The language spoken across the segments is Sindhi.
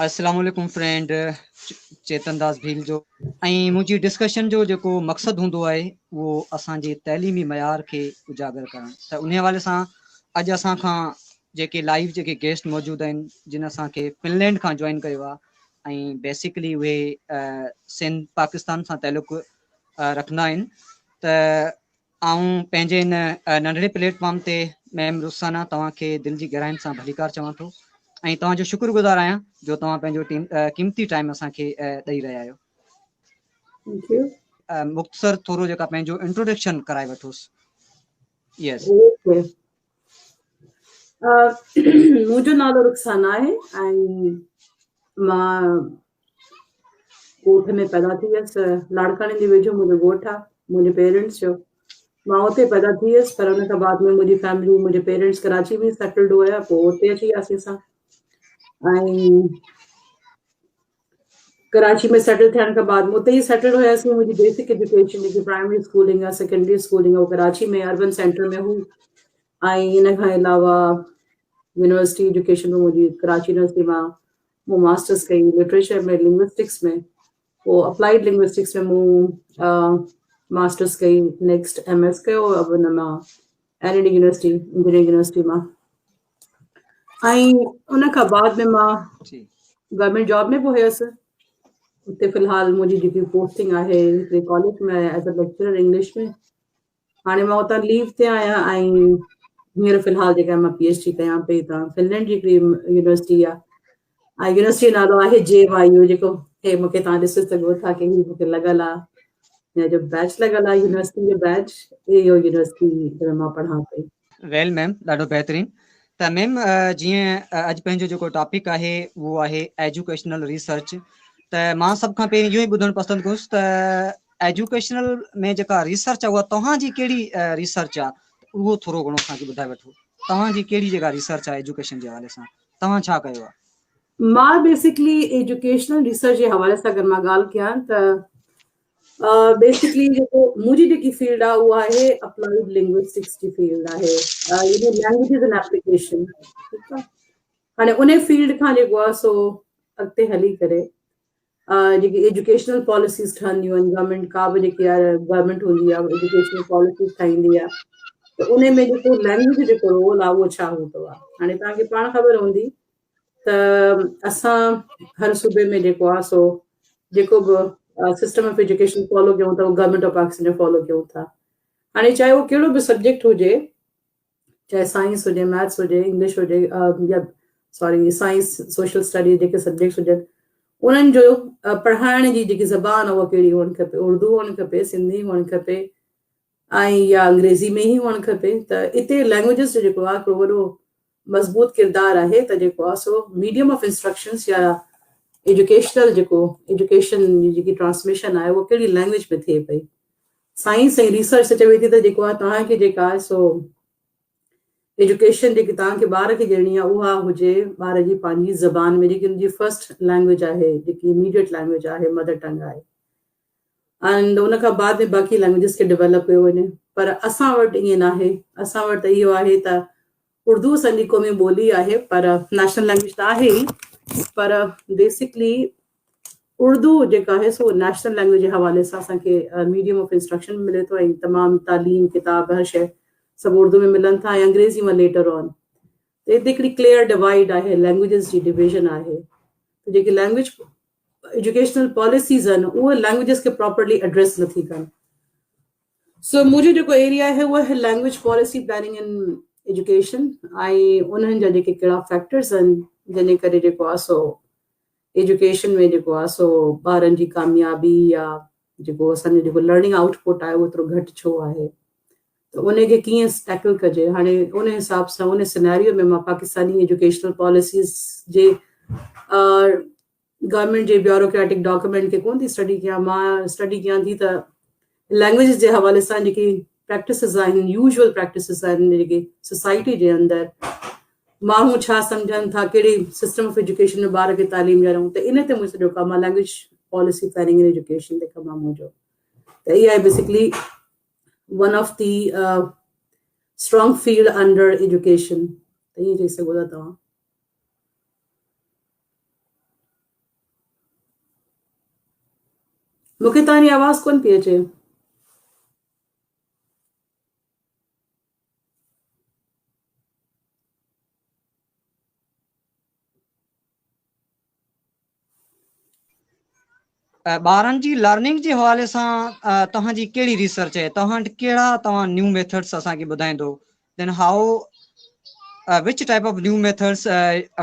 السلام عليڪم فرينڊ چيتن داس ڀيل جو ۽ منهنجي ڊسڪشن جو جيڪو مقصد هوندو آهي اهو اسان جي تعليمي معيار کي اجاگر ڪرڻ ته انهي حوالي سان اڄ اسان کان جيڪي لائيو جيڪي گيسٽ موجود آهن جن اسان کي فنلينڊ کان جوائن ڪيو آهي ۽ بيسڪلي اهي سنڌ پاڪستان سان تعلق رکندا آهن ته آئون پنهنجي هن ننڍڙي پليٽ فارم تي ميم رخسانه توهان کي دل جي گهراين سان ڀليڪار چوان ٿو ۽ توهان جو شڪر گذار آهيان جو توهان پنهنجو ٽيم قيمتي ٽائيم اسان کي ڏئي رهيا آهيو. Thank you. مختصر ٿورو جيڪا پنهنجو انٽروڊڪشن ڪرائي وٺوس. يس. منهنجو نالو رخسانه آهي ۽ مان ڳوٺ ۾ پيدا ٿي هيس لاڙڪاڻي جي ويجهو منهنجو ڳوٺ آهي منهنجي پيرنٽس جو مان اتي پيدا ٿي هيس پر ان کان بعد ۾ منهنجي فيملي منهنجي پيرنٽس ڪراچي ۾ سيٽلڊ هيا پوء اتي اچي وياسين اسان ۽ ڪراچي ۾ سيٽل ٿيڻ کان بعد اتي ئي سيٽلڊ هياسين منهنجي بيسڪ ايجوڪيشن جيڪي پرائمري اسڪولنگ آهي سيڪنڊري اسڪولنگ اهو ڪراچي ۾ اربن سينٽر ۾ هئي ۽ ان کان علاوه يونيورسٽي ايجوڪيشن به منهنجي ڪراچي يونيورسٽي مان مون ماسٽرس ڪئي لٽريچر ۾ لنگوسٽڪس ۾ پوء اپلائيڊ لنگوسٽڪس ۾ مون ماسٽرس ڪئي نيڪسٽ ايم ايس ڪيو اب ان مان N E D university engineering university مان ۽ ان کان بعد ۾ مان گورنمينٽ جاب ۾ به هيس اتي في الحال منهنجي جيڪي پوسٽنگ آهي هڪڙي college ۾ as a lecturer English ۾ هاڻي مان اتان ليو تي آهيان ۽ هينئر في الحال جيڪا مان پي ايڇ ڊي ڪيان پئي ته فنلينڊ جي هڪڙي يونيورسٽي آهي ۽ يونيورسٽي جو نالو آهي جي وائي يو جيڪو هي مونکي تان ڏسي سگهو ٿا ڪي هي مونکي لڳل آهي هن جو بيچ لڳل آهي يونيورسٽي جو بيچ اهو يونيورسٽي جنهن ۾ مان پڙهان پئي. ويل ميم ڏاڍو بهترين ته ميم جيئن اڄ پنهنجو جيڪو ٽاپڪ آهي اهو آهي ايجوڪيشنل ريسرچ ته مان سڀ کان پهرين اهو ئي ٻڌڻ پسند ڪندس ته ايجوڪيشنل ۾ جيڪا ريسرچ آهي اها توهان جي ڪهڙي ريسرچ آهي اهو ٿورو گهڻو اسان کي ٻڌائي وٺو توهان جي ڪهڙي جيڪا ريسرچ آهي ايجوڪيشن جي حوالي سان توهان ڇا ڪيو آهي؟ مان بيسڪلي ايجوڪيشنل ريسرچ جي حوالي سان اگر مان ڳالهه ڪيان ته بيسڪلي جيڪو منهنجي جيڪي فيلڊ آهي اها آهي اپلائيڊ لنگوسٽڪس جي فيلڊ آهي يعني لينگويجز اينڊ ايپليڪيشن ٺيڪ آهي هاڻي ان فيلڊ کان جيڪو آهي سو اڳتي هلي ڪري جيڪي ايجوڪيشنل پاليسيز ٺهنديون آهن گورنمينٽ ڪا به جيڪي آهي گورنمينٽ هوندي آهي ايجوڪيشنل پاليسيز ٺاهيندي آهي ته ان ۾ جيڪو لينگويج جو جيڪو رول آهي اهو ڇا هوندو آهي هاڻي توهان کي پاڻ خبر هوندي ته اسان هر صوبي ۾ جيڪو آهي سو جيڪو به سسٽم آف ايجوڪيشن فالو ڪيون ٿا اهو گورنمينٽ آف پاڪستان جو فالو ڪيون ٿا هاڻي چاهي اهو ڪهڙو به سبجيڪٽ هجي چاهي سائنس هجي ميٿس هجي انگلش هجي يا سوري سائنس سوشل اسٽڊيز جيڪي سبجيڪٽس هجن انهن جو پڙهائڻ جي جيڪي زبان اها ڪهڙي هئڻ کپي اردو هئڻ کپي سنڌي هئڻ کپي ۽ يا انگريزي ۾ ئي هئڻ کپي ته اتي لينگويجز جو جيڪو آهي هڪڙو وڏو مضبوط ڪردار آهي ته جيڪو آهي سو ميڊيم آف انسٽرڪشنس يا ايجوڪيشنل جيڪو ايجوڪيشن جي جيڪي ٽرانسميشن آهي اها ڪهڙي لينگويج ۾ ٿئي پئي سائنس ۽ ريسرچ ته چوي ٿي ته جيڪو آهي توهان کي جيڪا آهي سو ايجوڪيشن جيڪي توهان کي ٻار کي ڏيڻي آهي اها هجي ٻار جي پنهنجي زبان ۾ جيڪي ان جي فرسٽ لينگويج آهي جيڪي اميڊيٽ لينگويج آهي مدر ٽنگ آهي اينڊ ان کان بعد ۾ باقي لينگويجز کي ڊيولپ ڪيو وڃي پر اسان وٽ ائين ناهي اسان وٽ ته اهو آهي ته اردو اسان جي قومي ٻولي آهي پر نيشنل لينگويج ته آهي ئي پر بيسڪلي اردو جيڪا آهي سو نيشنل لينگويج جي حوالي سان اسان کي ميڊيم آف انسٽرڪشن به ملي ٿو ۽ تمام تعليم ڪتاب هر شيء سڀ اردو ۾ ملن ٿا ۽ انگريزي مان ليٽر آن ته هتي هڪڙي ڪليئر ڊوائيڊ آهي لينگويجز جي ڊويزن آهي ته جيڪي لينگويج ايجوڪيشنل پاليسيز آهن اهي لينگويجز کي پراپرلي ايڊريس نٿي ڪن سو منهنجو جيڪو ايريا آهي اهو آهي language policy planning in education ۽ انهن جا جيڪي ڪهڙا فيڪٽرز آهن جنهن جي ڪري جيڪو آهي سو ايجوڪيشن ۾ جيڪو آهي سو ٻارن جي ڪاميابي يا جيڪو اسان جو جيڪو لرننگ آئوٽ پٽ آهي اهو ايترو گهٽ ڇو آهي ته ان کي ڪيئن ٽيڪل ڪجي هاڻي ان حساب سان ان سيناريو ۾ مان پاڪستاني ايجوڪيشنل پاليسيز جي گورنمينٽ جي بيوروڪريٽڪ ڊاڪومينٽ کي ڪون ٿي اسٽڊي ڪيان مان اسٽڊي ڪيان ٿي ته لينگويجز جي حوالي سان جيڪي پريڪٽسز آهن يوزول پريڪٽسز آهن جيڪي سوسائٽي جي اندر ماڻهو ڇا سمجهن ٿا ڪهڙي سسٽم آف ايجوڪيشن ۾ ٻار کي تعليم ڏياريون ته ان تي منهنجو سڄو ڪم آهي language policy planning and education تي ڪم آهي منهنجو ته اها آهي basically one of the strong field under education ته ائين چئي سگهو ٿا توهان. مون کي توهان جي آواز ڪونه پئي اچي. ٻارن جي لرننگ جي حوالي سان توهان جي ڪهڙي ريسرچ آهي توهان وٽ ڪهڙا توهان نيو ميٿڊس اسان کي ٻڌائيندو then how which type of new methods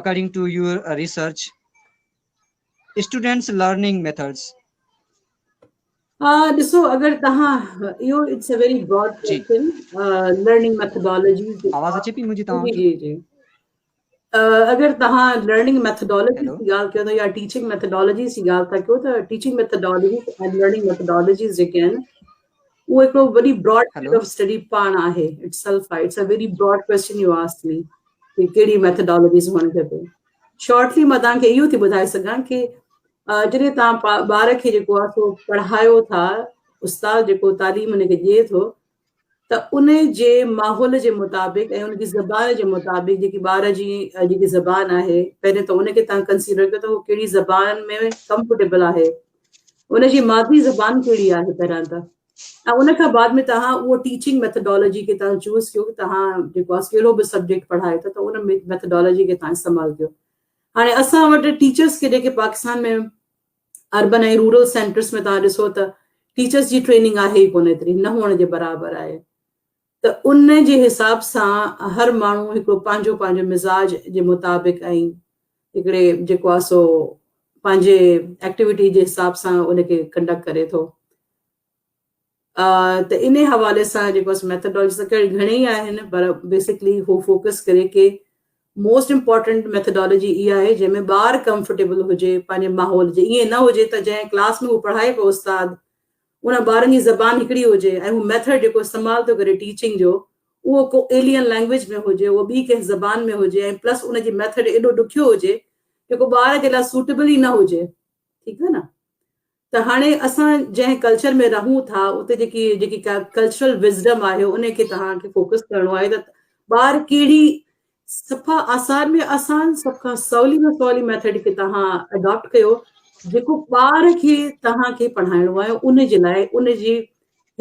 according to your research students learning methods. ها ڏسو اگر توهان اهو it's a very broad question learning methodology. آواز اچي پئي منهنجي توهان وٽ؟ جي جي اگر توهان لرننگ ميٿڊالاجي جي ڳالهه ڪيو ٿا يا ٽيچنگ ميٿڊالاجيز جي ڳالهه ٿا ڪيو ته ٽيچنگ ميٿڊالاجيز ۽ لرننگ ميٿڊالاجيز جيڪي آهن اهو هڪڙو وڏي براڊ فيلڊ آف اسٽڊي پاڻ آهي it self آهي. It's a very broad question you ask me ڪي ڪهڙي ميٿڊالاجيز هئڻ کپي. شارٽلي مان توهان کي اهو ٿي ٻڌائي سگهان ڪي جڏهن توهان ٻار کي جيڪو آهي سو پڙهايو ٿا، استاد جيڪو تعليم ان کي ڏئي ٿو ته ان جي ماحول جي مطابق ۽ ان جي زبان جي مطابق، جيڪي ٻار جي جيڪي زبان آهي، پهرين ته ان کي توهان ڪنسيڊر ڪيو ته هو ڪهڙي زبان ۾ ڪمفرٽيبل آهي، ان جي مادري زبان ڪهڙي آهي پهريان ته، ۽ ان کان بعد ۾ توهان اهو ٽيچنگ ميٿڊالاجي کي توهان چوز ڪيو ڪي توهان جيڪو آهي ڪهڙو به سبجيڪٽ پڙهايو ٿا ته ان ميٿڊالاجي کي توهان استعمال ڪيو. هاڻي اسان وٽ ٽيچرس کي جيڪي پاڪستان ۾ اربن ۽ رورل سينٽرس ۾ توهان ڏسو ته ٽيچرس جي ٽريننگ آهي ئي ڪونه، ايتري نه هئڻ جي برابر آهي، ته ان جي حساب سان هر ماڻهو هڪڙو پنهنجو پنهنجو مزاج جي مطابق ۽ هڪڙي جيڪو آهي سو پنهنجي ايڪٽيوٽي جي حساب سان ان کي ڪنڊڪٽ ڪري ٿو. ته انهي حوالي سان جيڪو آهي ميٿڊالاجي ته گهڻي ئي آهن، پر بيسڪلي هو فوڪس ڪري ڪي موسٽ امپورٽنٽ ميٿڊالاجي اها آهي جنهن ۾ ٻار ڪمفرٽيبل هجي پنهنجي ماحول جي، ائين نه هجي ته جنهن ڪلاس ۾ هو پڙهائي پيو استاد ان ٻارن جي زبان هڪڙي هجي ۽ هو ميٿڊ جيڪو استعمال ٿو ڪري ٽيچنگ جو اهو ڪو ايلين لينگويج ۾ هجي، اهو ٻي ڪنهن زبان ۾ هجي ۽ پلس ان جي ميٿڊ ايڏو ڏکيو هجي جيڪو ٻار جي لاء سوٽيبل ئي نه هجي. ٺيڪ آهي نه؟ ته هاڻي اسان جنهن ڪلچر ۾ رهون ٿا اتي جيڪي جيڪي ڪلچرل وزڊم آهي ان کي توهان کي فوڪس ڪرڻو آهي ته ٻار ڪهڙي صفا آسان ۾ آسان، سڀ کان سولي ۾ سولي ميٿڊ کي توهان اڊاپٽ ڪيو جيڪو ٻار کي توهان کي پڙهائڻو آهي، ان جي لاء ان جي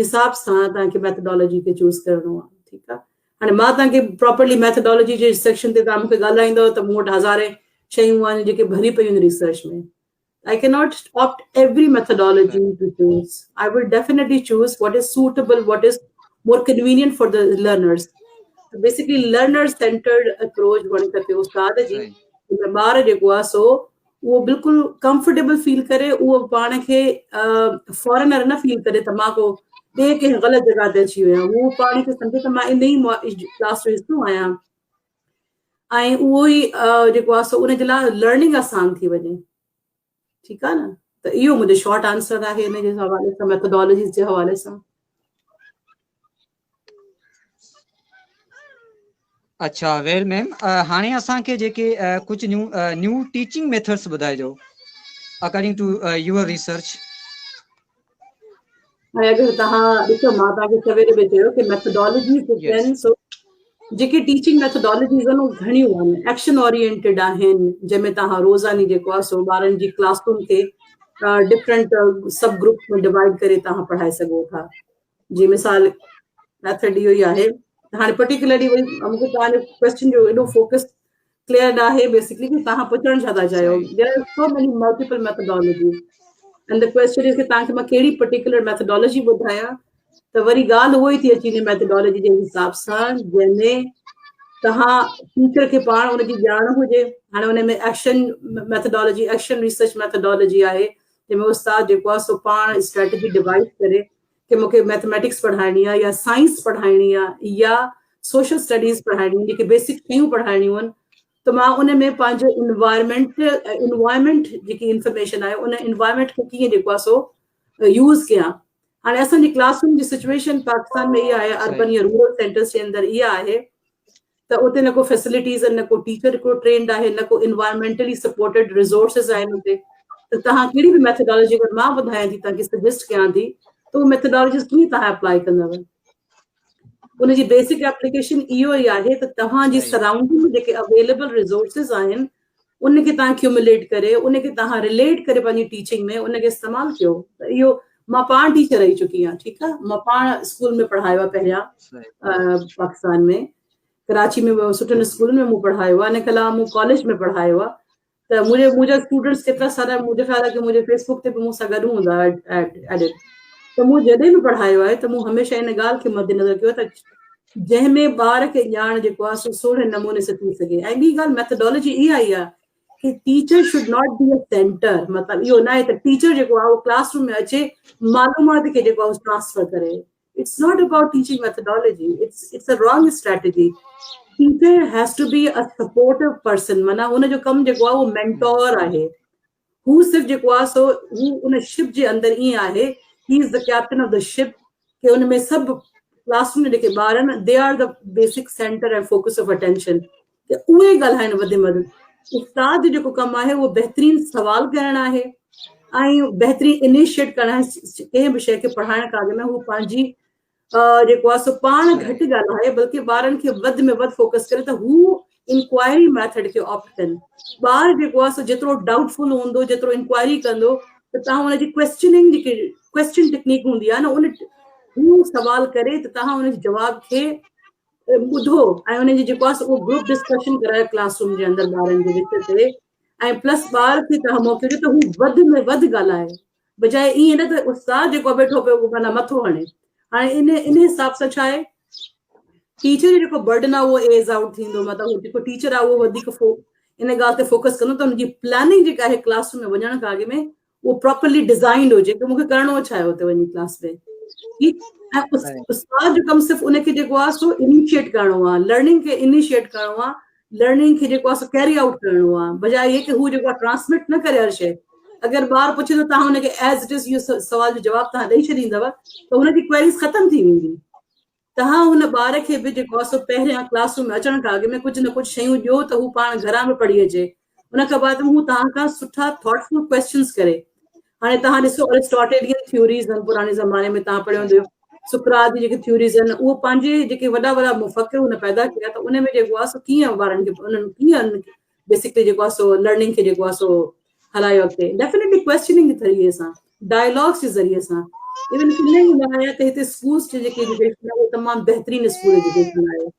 حساب سان توهان کي ميٿڊالاجي کي چوز ڪرڻو آهي. ٺيڪ آهي، هاڻي مان توهان کي پراپرلي ميٿڊالاجي جي سيڪشن تي توهان مون کي ڳالهائيندو ته مون وٽ هزارين شيون آهن جيڪي ڀري پيون آهن research ۾. I cannot opt every methodology to choose. I will definitely choose what is suitable, what is more convenient for the learners. So basically learner centered approach هئڻ کپي استاد جي، ٻار جيڪو آهي سو اهو بلڪل ڪمفرٽيبل فيل ڪري، اهو پاڻ کي فارينر نه فيل ڪري ته مان ڪو ٻئي ڪنهن غلط جڳهه تي اچي ويو آهيان، هو پاڻ کي سمجهي ته مان ان ئي ڪلاس جو حصو آهيان ۽ اهو ئي جيڪو آهي سو ان جي لاء لرننگ آسان ٿي وڃي. ٺيڪ آهي نه؟ ته اهو منهنجو شارٽ آنسر آهي ان جي حوالي سان، ميٿڊالاجيز جي حوالي سان. اڇا ويل ميم، هاڻي اسان کي جيڪي ڪجهه نيو ٽيچنگ ميٿڊس ٻڌائجو اڪارڊنگ ٽو your research. هاڻي اگر توهان ڏسو، مان توهان کي سوير به چيو ڪي ميٿڊالاجيز جيڪي آهن سو جيڪي ٽيچنگ ميٿڊالاجيز آهن اهي گهڻيون آهن، ايڪشن اورينٽيڊ آهن جنهن ۾ توهان روزاني جيڪو آهي سو ٻارن جي ڪلاس روم کي ڊفرنٽ سب گروپس ۾ ڊوائيڊ ڪري توهان پڙهائي سگهو ٿا. جي مثال ميٿڊ اهو ئي آهي. هاڻي پرٽيڪولرلي وري مون کي توهان جو ڪويسچن جو ايڏو فوڪس ڪليئر نه آهي بيسڪلي ڪي توهان پڇڻ ڇا ٿا چاهيو. There are so many multiple methodologies and the question is ڪي توهان کي مان ڪهڙي پرٽيڪولر ميٿڊالاجي ٻڌايان، ته وري ڳالهه اهو ئي ٿي اچي وڃي ميٿڊالاجي جي حساب سان جنهن ۾ توهان ٽيچر کي پاڻ ان جي ڄاڻ هجي. هاڻي ان ۾ action methodology, action research methodology آهي جنهن ۾ استاد جيڪو آهي سو پاڻ اسٽريٽجي ڊوائيز ڪري ڪي مون کي ميٿميٽڪس پڙهائڻي آهي يا سائنس پڙهائڻي آهي يا سوشل اسٽڊيز پڙهائڻي آهن، جيڪي بيسڪ شيون پڙهائڻيون آهن، ته مان ان ۾ پنهنجو انوائرمينٽ جيڪي انفارميشن آهي ان انوائرمينٽ کي ڪيئن جيڪو آهي سو يوز ڪيان. هاڻي اسان جي ڪلاس روم جي سچويشن پاڪستان ۾ اها آهي، اربن يا رورل سينٽرس جي اندر اها آهي ته اتي نه ڪو فيسلٽيز آهن، نه ڪو ٽيچر هڪڙو ٽرينڊ آهي، نه ڪو انوائرمينٽلي سپورٽيڊ ريسورسز آهن اتي، ته توهان ڪهڙي به ميٿڊالاجي اگر مان ٻڌايان ٿي، توهان کي سجيسٽ ڪيان ٿي، ته اهو ميٿڊالاجيز ڪيئن توهان اپلائي ڪندؤ؟ ان جي بيسڪ اپليڪيشن اهو ئي آهي ته توهان جي سرائونڊنگ ۾ جيڪي اويليبل ريسورسز آهن ان کي توهان ڪيوميوليٽ ڪري، ان کي توهان رليٽ ڪري پنهنجي ٽيچنگ ۾ ان کي استعمال ڪيو. ته اهو مان پاڻ ٽيچر رهي چڪي آهيان ٺيڪ آهي مان پاڻ اسڪول ۾ پڙهايو آهي پهريان پاڪستان ۾ ڪراچي ۾ سٺن اسڪولن ۾ مون پڙهايو آهي ان کان علاوه مون ڪاليج ۾ پڙهايو آهي ته منهنجي منهنجا اسٽوڊنٽس ڪيترا سارا منهنجو خيال آهي ڪه منهنجي فيس بڪ تي به مون سان گڏ هوندا ايڊٽ ته مون جڏهن به پڙهايو آهي ته مون هميشه ان ڳالهه کي مد نظر ڪيو ته جنهن ۾ ٻار کي ڄاڻ جيڪو آهي سو سهڻي نموني سان ٿي سگهي ۽ ٻي ڳالهه ميٿڊالاجي اها ئي آهي ڪه teacher should not be a centre مطلب اهو نه آهي ته ٽيچر جيڪو آهي اهو ڪلاس روم ۾ اچي معلومات کي جيڪو آهي ٽرانسفر ڪري it's not about teaching methodology it's it's a wrong strategy teacher has to be a supportive person معنيٰ ان جو ڪم جيڪو آهي اهو مينٽور آهي هو صرف جيڪو آهي سو هو ان شپ جي اندر ائين آهي he is the captain of the ship ڪي ان ۾ سڀ ڪلاس روم ۾ جيڪي ٻار آهن they are the basic centre ۽ focus of attention ته اهي ڳالهائن وڌ ۾ وڌ استاد جو جيڪو ڪم آهي اهو بهترين سوال ڪرڻ آهي ۽ بهترين انيشيٽ ڪرڻ آهي ڪنهن به شيء کي پڙهائڻ کان اڳ ۾ هو پنهنجي جيڪو آهي سو پاڻ گهٽ ڳالهائي بلڪه ٻارن کي وڌ ۾ وڌ فوڪس ڪري ته هو انڪوائري ميٿڊ کي آپٽ ڪن ٻار جيڪو آهي سو جيترو ڊائوٽ فل هوندو جيترو انڪوائري ڪندو ته تهان ان جي ڪويسچننگ جيڪي ڪويسچن ٽيڪنيڪ هوندي آهي نه ان هو سوال ڪري ته تهان ان جي جواب کي ٻڌو ۽ انهن جي جيڪو آهي اهو گروپ ڊسڪشن ڪرايو ڪلاس روم جي اندر ٻارن جي وچ تي ۽ پلس ٻار کي توهان موقعو ڏيو ته هو وڌ ۾ وڌ ڳالهائي بجاء ائين نه ته استاد جيڪو ويٺو پيو اهو معنيٰ مٿو هڻي هاڻي ان ان حساب سان ڇا آهي ٽيچر جو جيڪو برڊن آهي اهو ايز آئوٽ ٿيندو مطلب هو جيڪو ٽيچر آهي اهو وڌيڪ ان ڳالهه تي فوڪس ڪندو ته ان جي پلاننگ جيڪا آهي ڪلاس روم ۾ وڃڻ کان اڳ ۾ اهو پراپرلي ڊزائنڊ هجي ته مونکي ڪرڻو ڇا آهي اتي وڃي ڪلاس ۾ ٺيڪ ۽ استاد جو ڪم صرف ان کي جيڪو آهي سو انيشيٽ ڪرڻو آهي لرننگ کي انيشيٽ ڪرڻو آهي لرننگ کي جيڪو آهي سو ڪيري آئوٽ ڪرڻو آهي بجاء هي ڪه هو جيڪو آهي ٽرانسمٽ نه ڪري هر شيء اگر ٻار پڇي ٿو توهان ان کي ايز it از اهو سوال جو جواب توهان ڏئي ڇڏيندؤ ته هن جي ڪوئريز ختم ٿي ويندي توهان ان ٻار کي به جيڪو آهي سو پهريان ڪلاس روم ۾ اچڻ کان اڳ ۾ ڪجهه نه ڪجهه شيون ڏيو ته هو پاڻ گهران به پڙهي اچي. ان کان بعد ۾ هو توهان کان سٺا ٿاٽ فل ڪويسچنز ڪري. هاڻي توهان ڏسو ارسٽاٽيلين ٿيوريز آهن پراڻي زماني ۾ توهان پڙهيو هوندو سقراط جي جيڪي ٿيوريز آهن اهو پنهنجي جيڪي وڏا وڏا مفڪر هن پيدا ڪيا ته ان ۾ جيڪو آهي سو ڪيئن ٻارن کي انهن ڪيئن بيسڪلي جيڪو آهي سو لرننگ کي جيڪو آهي سو هلايو اڳتي ڊيفينيٽلي ڪويسچننگ جي ذريعي سان ڊائلاگس جي ذريعي سان ايون سنڌ ۾ آيا ته هتي اسڪولس جي جيڪي ايجوڪيشن آهي تمام بهترين اسڪول ايجوڪيشن آهي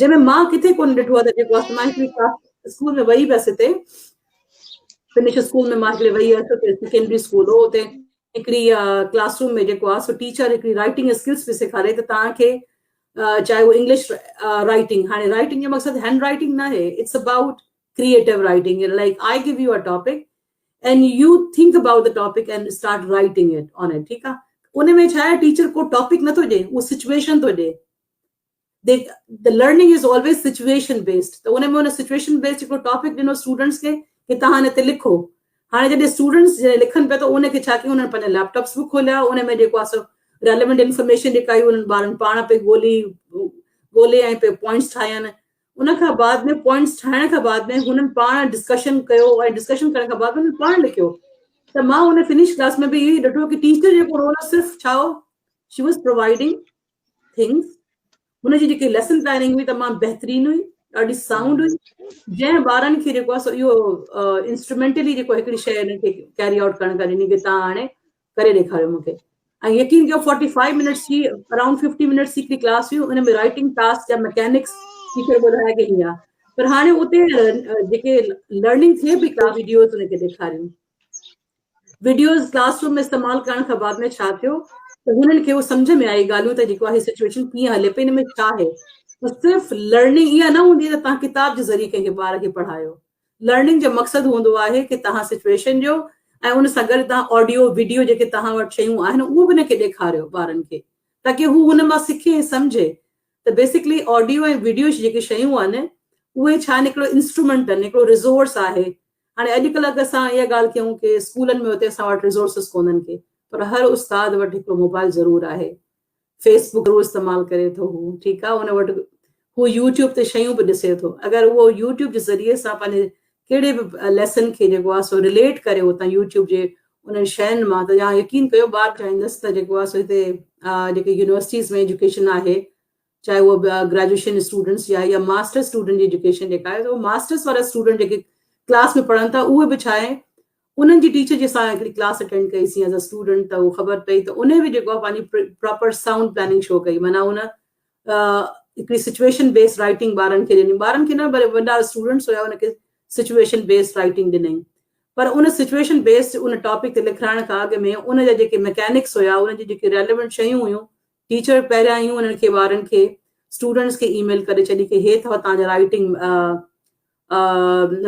جنهن ۾ مان ڪٿي ڪونه ڏٺو آهي ته جيڪو آهي مان هڪڙي ڪلاس اسڪول ۾ وئي بس هتي فنش اسڪول ۾ مان هڪڙي وئي هيس اتي سيڪنڊري اسڪول هو اتي هڪڙي ڪلاس روم ۾ جيڪو آهي سو ٽيچر هڪڙي رائٽنگ اسڪلس به سيکاري ته توهان کي چاهي اهو انگلش رائٽنگ هاڻي رائٽنگ جو مقصد هينڊ رائٽنگ نه آهي it's about creative writing like I give you a topic and you think about the topic and start writing it on it ٺيڪ آ ان ۾ ڇا آهي ٽيچر ڪو ٽاپڪ نٿو ڏي اهو سچويشن ٿو ڏي the learning is always situation based ته ان ۾ ان سچويشن بيسڊ هڪڙو ٽاپڪ ڏنو اسٽوڊنٽس کي ڪي توهان هن تي لکو هاڻي جڏهن اسٽوڊنٽس جڏهن لکن پيا ته ان کي ڇا ڪيو انهن پنهنجا ليپ ٽاپس به کوليا ان ۾ جيڪو آهي سو ريليونٽ انفارميشن جيڪا آئي انهن ٻارن پاڻ پئي ڳولي ڳولي ۽ پئي پوائنٽس ٺاهيا ان کان بعد ۾ پوائنٽس ٺاهڻ کان بعد ۾ هنن پاڻ ڊسڪشن ڪيو ۽ ڊسڪشن ڪرڻ کان بعد هنن پاڻ لکيو ته مان ان فنش ڪلاس ۾ به اهو ئي ڏٺو ڪي ٽيچر جيڪو رول صرف ڇا هو شي واز پرووائڊنگ ٿنگس هن جي جيڪي ليسن پلاننگ هئي تمام بهترين هئي ڏاڍي سائونڊ هئي جنهن ٻارن کي جيڪو آهي سو اهو انسٽرومينٽلي جيڪو هڪڙي شيء هنن کي ڪيري آئوٽ ڪرڻ کان ڏني ڪي تان هاڻي ڪري ڏيکاريو مون کي ۽ يقين ڪيو 45 منٽس جي اراؤنڊ 50 منٽس جي هڪڙي ڪلاس هئي ان ۾ رائٽنگ ٽاسڪ جا مڪينڪس ٽيچر ٻڌايا ڪي هيئن آهي پر هاڻي اتي جيڪي لرننگ ٿئي پئي ڪلاس ويڊيوز ان کي ڏيکاريون ويڊيوز ڪلاس روم ۾ استعمال ڪرڻ کان بعد ۾ ڇا ٿيو ته هنن کي اهو سمجھ ۾ آئي ڳالهيون ته جيڪو آهي سچويشن ڪيئن هلي پئي ان ۾ ڇا آهي صرف لرننگ اها نه هوندي ته توهان ڪتاب جي ذريعي ڪنهن کي ٻار کي پڙهايو لرننگ جو مقصد هوندو آهي ڪي توهان سچويشن ڏيو ۽ ان سان گڏ توهان آڊيو وڊيو جيڪي توهان وٽ شيون آهن اهو به ان کي ڏيکاريو ٻارن کي تاڪي هو هن مان سکي ۽ سمجهي ته بيسڪلي آڊيو ۽ وڊيو جيڪي شيون آهن اهي ڇا آهن هڪڙو انسٽرومينٽ آهن هڪڙو ريسورس آهي هاڻي اڄڪلهه اگر اسان اها ڳالهه ڪيون ڪي اسڪولن ۾ اتي اسان وٽ ريسورسز ڪونهن ڪي پر هر استاد وٽ هڪڙو موبائل ضرور آهي فيس بڪ ضرور استعمال ڪري ٿو هو ٺيڪ آ ان وٽ هو يوٽيوب تي شيون به ڏسي ٿو اگر اهو يوٽيوب جي ذريعي سان پنهنجي ڪهڙي به ليسن کي جيڪو آ سو رليٽ ڪري اتان يوٽيوب جي انهن شين مان ته يا يقين ڪيو ٻار چاهيندس ته جيڪو آ سو هتي جيڪي يونيورسٽيز ۾ ايجوڪيشن آهي چاهي اهو گريجوئيشن اسٽوڊنٽس جي آهي يا ماسٽر اسٽوڊنٽ جي ايجوڪيشن جيڪا آهي اهو ماسٽرس وارا اسٽوڊنٽ جيڪي ڪلاس ۾ پڙهن ٿا اهي به ڇا آهي انهن جي ٽيچر جي سان هڪڙي ڪلاس اٽينڊ ڪئي سين ايز ا اسٽوڊنٽ ته اهو خبر پئي ته انهي به جيڪو آهي پنهنجي پراپر سائونڊ پلاننگ شو ڪئي معنيٰ ان هڪڙي سچويشن بيسڊ رائٽنگ ٻارن کي ڏني ٻارن کي نه پر وڏا اسٽوڊنٽس هيا ان کي سچويشن بيسڊ رائٽنگ ڏنئي پر ان سچويشن بيسڊ ان ٽاپڪ تي لکرائڻ کان اڳ ۾ ان جا جيڪي ميڪينڪس هيا ان جي جيڪي ريليونٽ شيون هيون ٽيچر پهريان ئي انهن کي ٻارن کي اسٽوڊنٽس کي اي ميل ڪري ڇڏي ڪي هي اٿو توهان جا رائٽنگ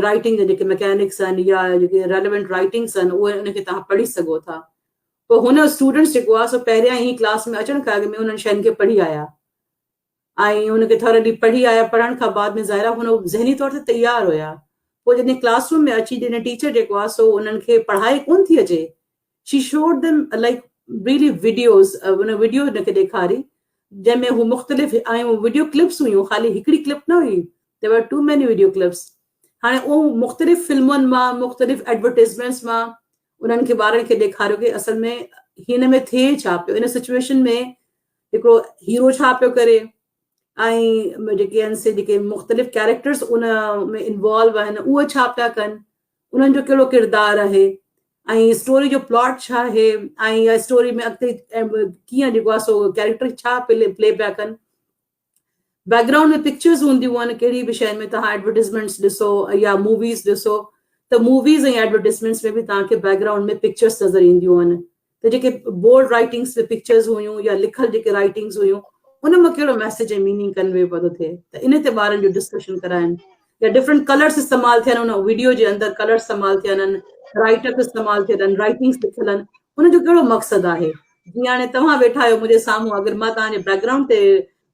رائٽنگ جا جيڪي ميڪينڪس آهن يا جيڪي ريليونٽ رائٽنگس آهن اهي ان کي توهان پڙهي سگهو ٿا پوء هن اسٽوڊنٽس جيڪو آهي سو پهريان ئي ڪلاس ۾ اچڻ کان اڳ ۾ انهن شين کي پڙهي آيا ۽ ان کي ٿورلي پڙهي آيا پڙهڻ کان بعد ۾ ظاهر آهي هن ذهني طور تي تيار هيا پوء جڏهن ڪلاس روم ۾ اچي جڏهن ٽيچر جيڪو آهي سو انهن کي پڙهائي ڪون ٿي اچي she showed them like really videos in video هن کي ڏيکاري جنهن ۾ هو مختلف ۽ وڊيو ڪلپس هيون خالي هڪڙي ڪلپ نه هئي there were too many video clips هاڻي اهو مختلف فلمن مان مختلف ايڊورٽيزمينٽس مان انهن کي ٻارن کي ڏيکاريو ڪي اصل ۾ هن ۾ ٿئي ڇا پيو ان سچويشن ۾ هڪڙو هيرو ڇا پيو ڪري ۽ جيڪي آهن سي جيڪي مختلف ڪيريڪٽرس ان ۾ انوالو آهن اهي ڇا پيا ڪن انهن جو ڪهڙو ڪردار آهي ۽ اسٽوري جو پلاٽ ڇا آهي ۽ اسٽوري ۾ اڳتي ڪيئن جيڪو آهي سو ڪيريڪٽر ڇا پلي پيا ڪن بيڪ گرائونڊ ۾ پڪچرز هونديون آهن ڪهڙي به شيء ۾ توهان ايڊورٽيزمينٽس ڏسو يا موويز ڏسو ته موويز ۽ ايڊورٽيزمينٽس ۾ به توهان کي بيڪ گرائونڊ ۾ پڪچرز نظر اينديون آهن ته جيڪي بورڊ رائٽنگس ۾ پڪچرز هيون يا لکل جيڪي رائٽنگس هيون ان مان ڪهڙو ميسيج ۽ ميننگ ڪنوي پيو ٿو ٿئي ته ان تي ٻارن جو ڊسڪشن ڪرائن يا ڊفرنٽ ڪلرس استعمال ٿين ان وڊيو جي اندر ڪلرس استعمال ٿين آهن رائٽ اپ استعمال ٿيل آهن رائٽنگس لکيل آهن ان جو ڪهڙو مقصد آهي جيئن هاڻي توهان ويٺا آهيو منهنجي سامهون اگر مان توهان جي بيڪ گرائونڊ تي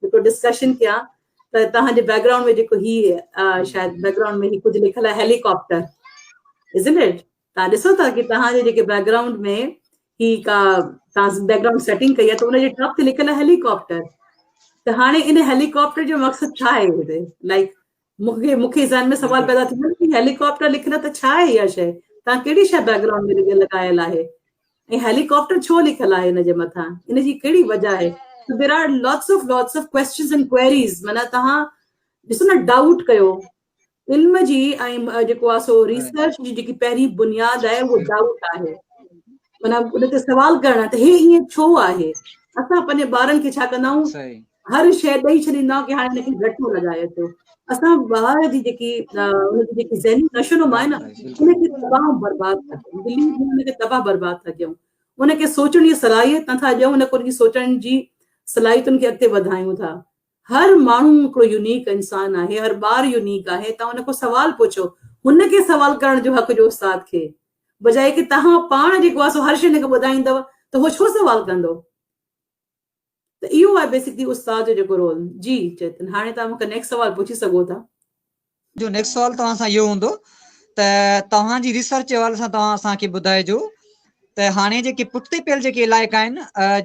هڪڙو ڊسڪشن ڪيان ته توهان جي بيڪ گرائونڊ ۾ جيڪو هي شايد بيڪ گرائونڊ ۾ هي ڪجهه لکيل آهي هيليڪاپٽر ازنٽ it توهان ڏسو ٿا ڪي توهان جي جيڪي بيڪ گرائونڊ ۾ هي ڪا توهان بيڪ گرائونڊ سيٽنگ ڪئي آهي ته ان جي ٽاپ تي لکيل آهي هيليڪاپٽر ته هاڻي ان هيليڪاپٽر جو مقصد ڇا آهي هتي لائڪ مونکي ذهن ۾ سوال پيدا ٿيو ڪي هيليڪاپٽر لکيل ته ڇا آهي اها شيء توهان ڪهڙي شيء بيڪ گرائونڊ ۾ لڳايل آهي ۽ هيليڪاپٽر ڇو لکيل آهي ان جي مٿان ان جي ڪهڙي وجه آهي there are lots of lots of questions and queries معنيٰ توهان ڏسو نه ڊائوٽ ڪيو علم جي ۽ جيڪو آهي سو ريسرچ جي جيڪي پهرين بنياد آهي اهو ڊائوٽ آهي معنيٰ ان تي سوال ڪرڻ ته هي ائين ڇو آهي اسان پنهنجي ٻارن کي ڇا ڪندا آهيون هر شيء ڏئي ڇڏيندا آهيون ڪي هاڻي هن کي رٽو لڳائي اچو اسان ٻار جي جيڪي ان جي جيڪي ذهني نشو نما آهي نه ان کي تباهه برباد ٿا ڪيون بليو مي ان کي تباهه برباد ٿا ڪيون ان کي سوچڻ جي صلاحيت نٿا ڏيون ان کي سوچڻ جي صلاحيتن کي اڳتي وڌايون ٿا هر ماڻهو هڪڙو يونيڪ انسان آهي، هر ٻار يونيڪ آهي، توهان ان کان سوال پڇو، هن کي سوال ڪرڻ جو حق ڏيو استاد کي، بجاء ڪي توهان پاڻ جيڪو آهي سو هر شيء هن کي ٻڌائيندؤ ته هو ڇو سوال ڪندو؟ ته اهو آهي بيسڪلي استاد جو جيڪو رول. جي چيتن هاڻي توهان مون کان نيڪسٽ سوال پڇي سگهو ٿا. جو نيڪسٽ سوال توهان سان اهو هوندو ته توهان جي ريسرچ جي حوالي سان توهان اسان کي ٻڌائجو ته هاڻي جيڪي پٺتي پيل جيڪي علائقا آهن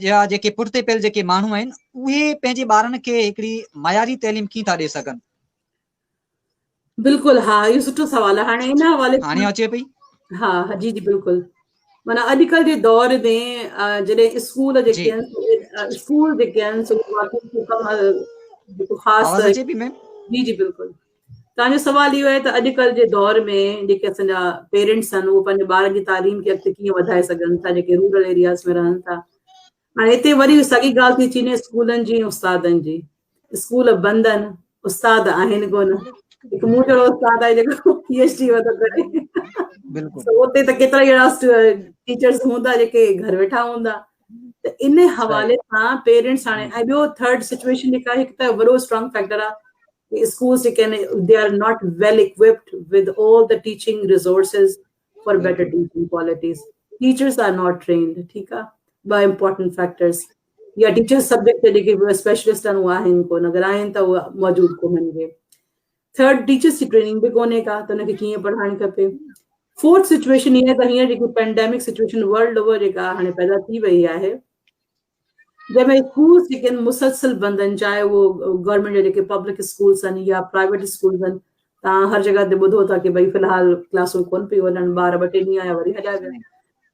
يا جيڪي پٺتي پيل جيڪي ماڻهو آهن اهي پنهنجي ٻارن کي هڪڙي معياري تعليم ڪيئن ٿا ڏئي سگهن؟ بلڪل ها اهو سٺو سوال آهي هاڻي ان حوالي هاڻي اچي پئي ها ها جي جي بلڪل معنيٰ اڄڪلهه جي دور ۾ جڏهن اسڪول جيڪي آهن اسڪول جيڪي آهن سو جيڪو خاص آواز اچي پئي ميم جي جي بلڪل توهان جو سوال اهو آهي ته اڄڪلهه جي دور ۾ جيڪي اسان جا پيرنٽس آهن اهي پنهنجي ٻارن جي تعليم کي اڳتي ڪيئن وڌائي سگهن ٿا جيڪي رورل ايرياز ۾ رهن ٿا هاڻي هتي وري ساڳي ڳالهه ٿي اچي وڃي اسڪولن جي ۽ استادن جي اسڪول بند آهن استاد آهن ڪونه هڪ مون جهڙو استاد آهي جيڪو پي ايڇ ڊي وڌو ڪري بلڪل اتي ته ڪيترا ئي اهڙا ٽيچرز هوندا جيڪي گهر ويٺا هوندا ته ان حوالي سان پيرنٽس هاڻي ۽ ٻيو ٿرڊ سچويشن جيڪا هڪ ته وڏو اسٽرانگ فيڪٽر آهي اسڪولس جيڪي آهن they are not well equipped with all the teaching resources for better teaching qualities teachers are not trained ٺيڪ آ ٻه امپورٽنٽ فيڪٽرز يا ٽيچرز سبجيڪٽ تي جيڪي اسپيشلسٽ آهن اهي آهن ڪونه اگر آهن ته اهي موجود ڪونهن ڪي ٿرڊ ٽيچرز جي ٽريننگ به ڪونهي ڪا ته ان کي ڪيئن پڙهائڻ کپي فورٿ سچويشن هي آهي ته هينئر جيڪي پينڊيمڪ سچويشن ورلڊ اوور جيڪا هاڻي پيدا ٿي وئي آهي جنهن ۾ اسڪولس جيڪي آهن مسلسل بند آهن چاهي اهو گورنمينٽ جا جيڪي پبلڪ اسڪولس آهن يا پرائيويٽ اسڪولس آهن توهان هر جڳهه تي ٻڌو ٿا ڪي ڀئي في الحال ڪلاسون ڪون پيون هلن ٻار ٻه ٽي ڏينهن آيا وري هليا ويا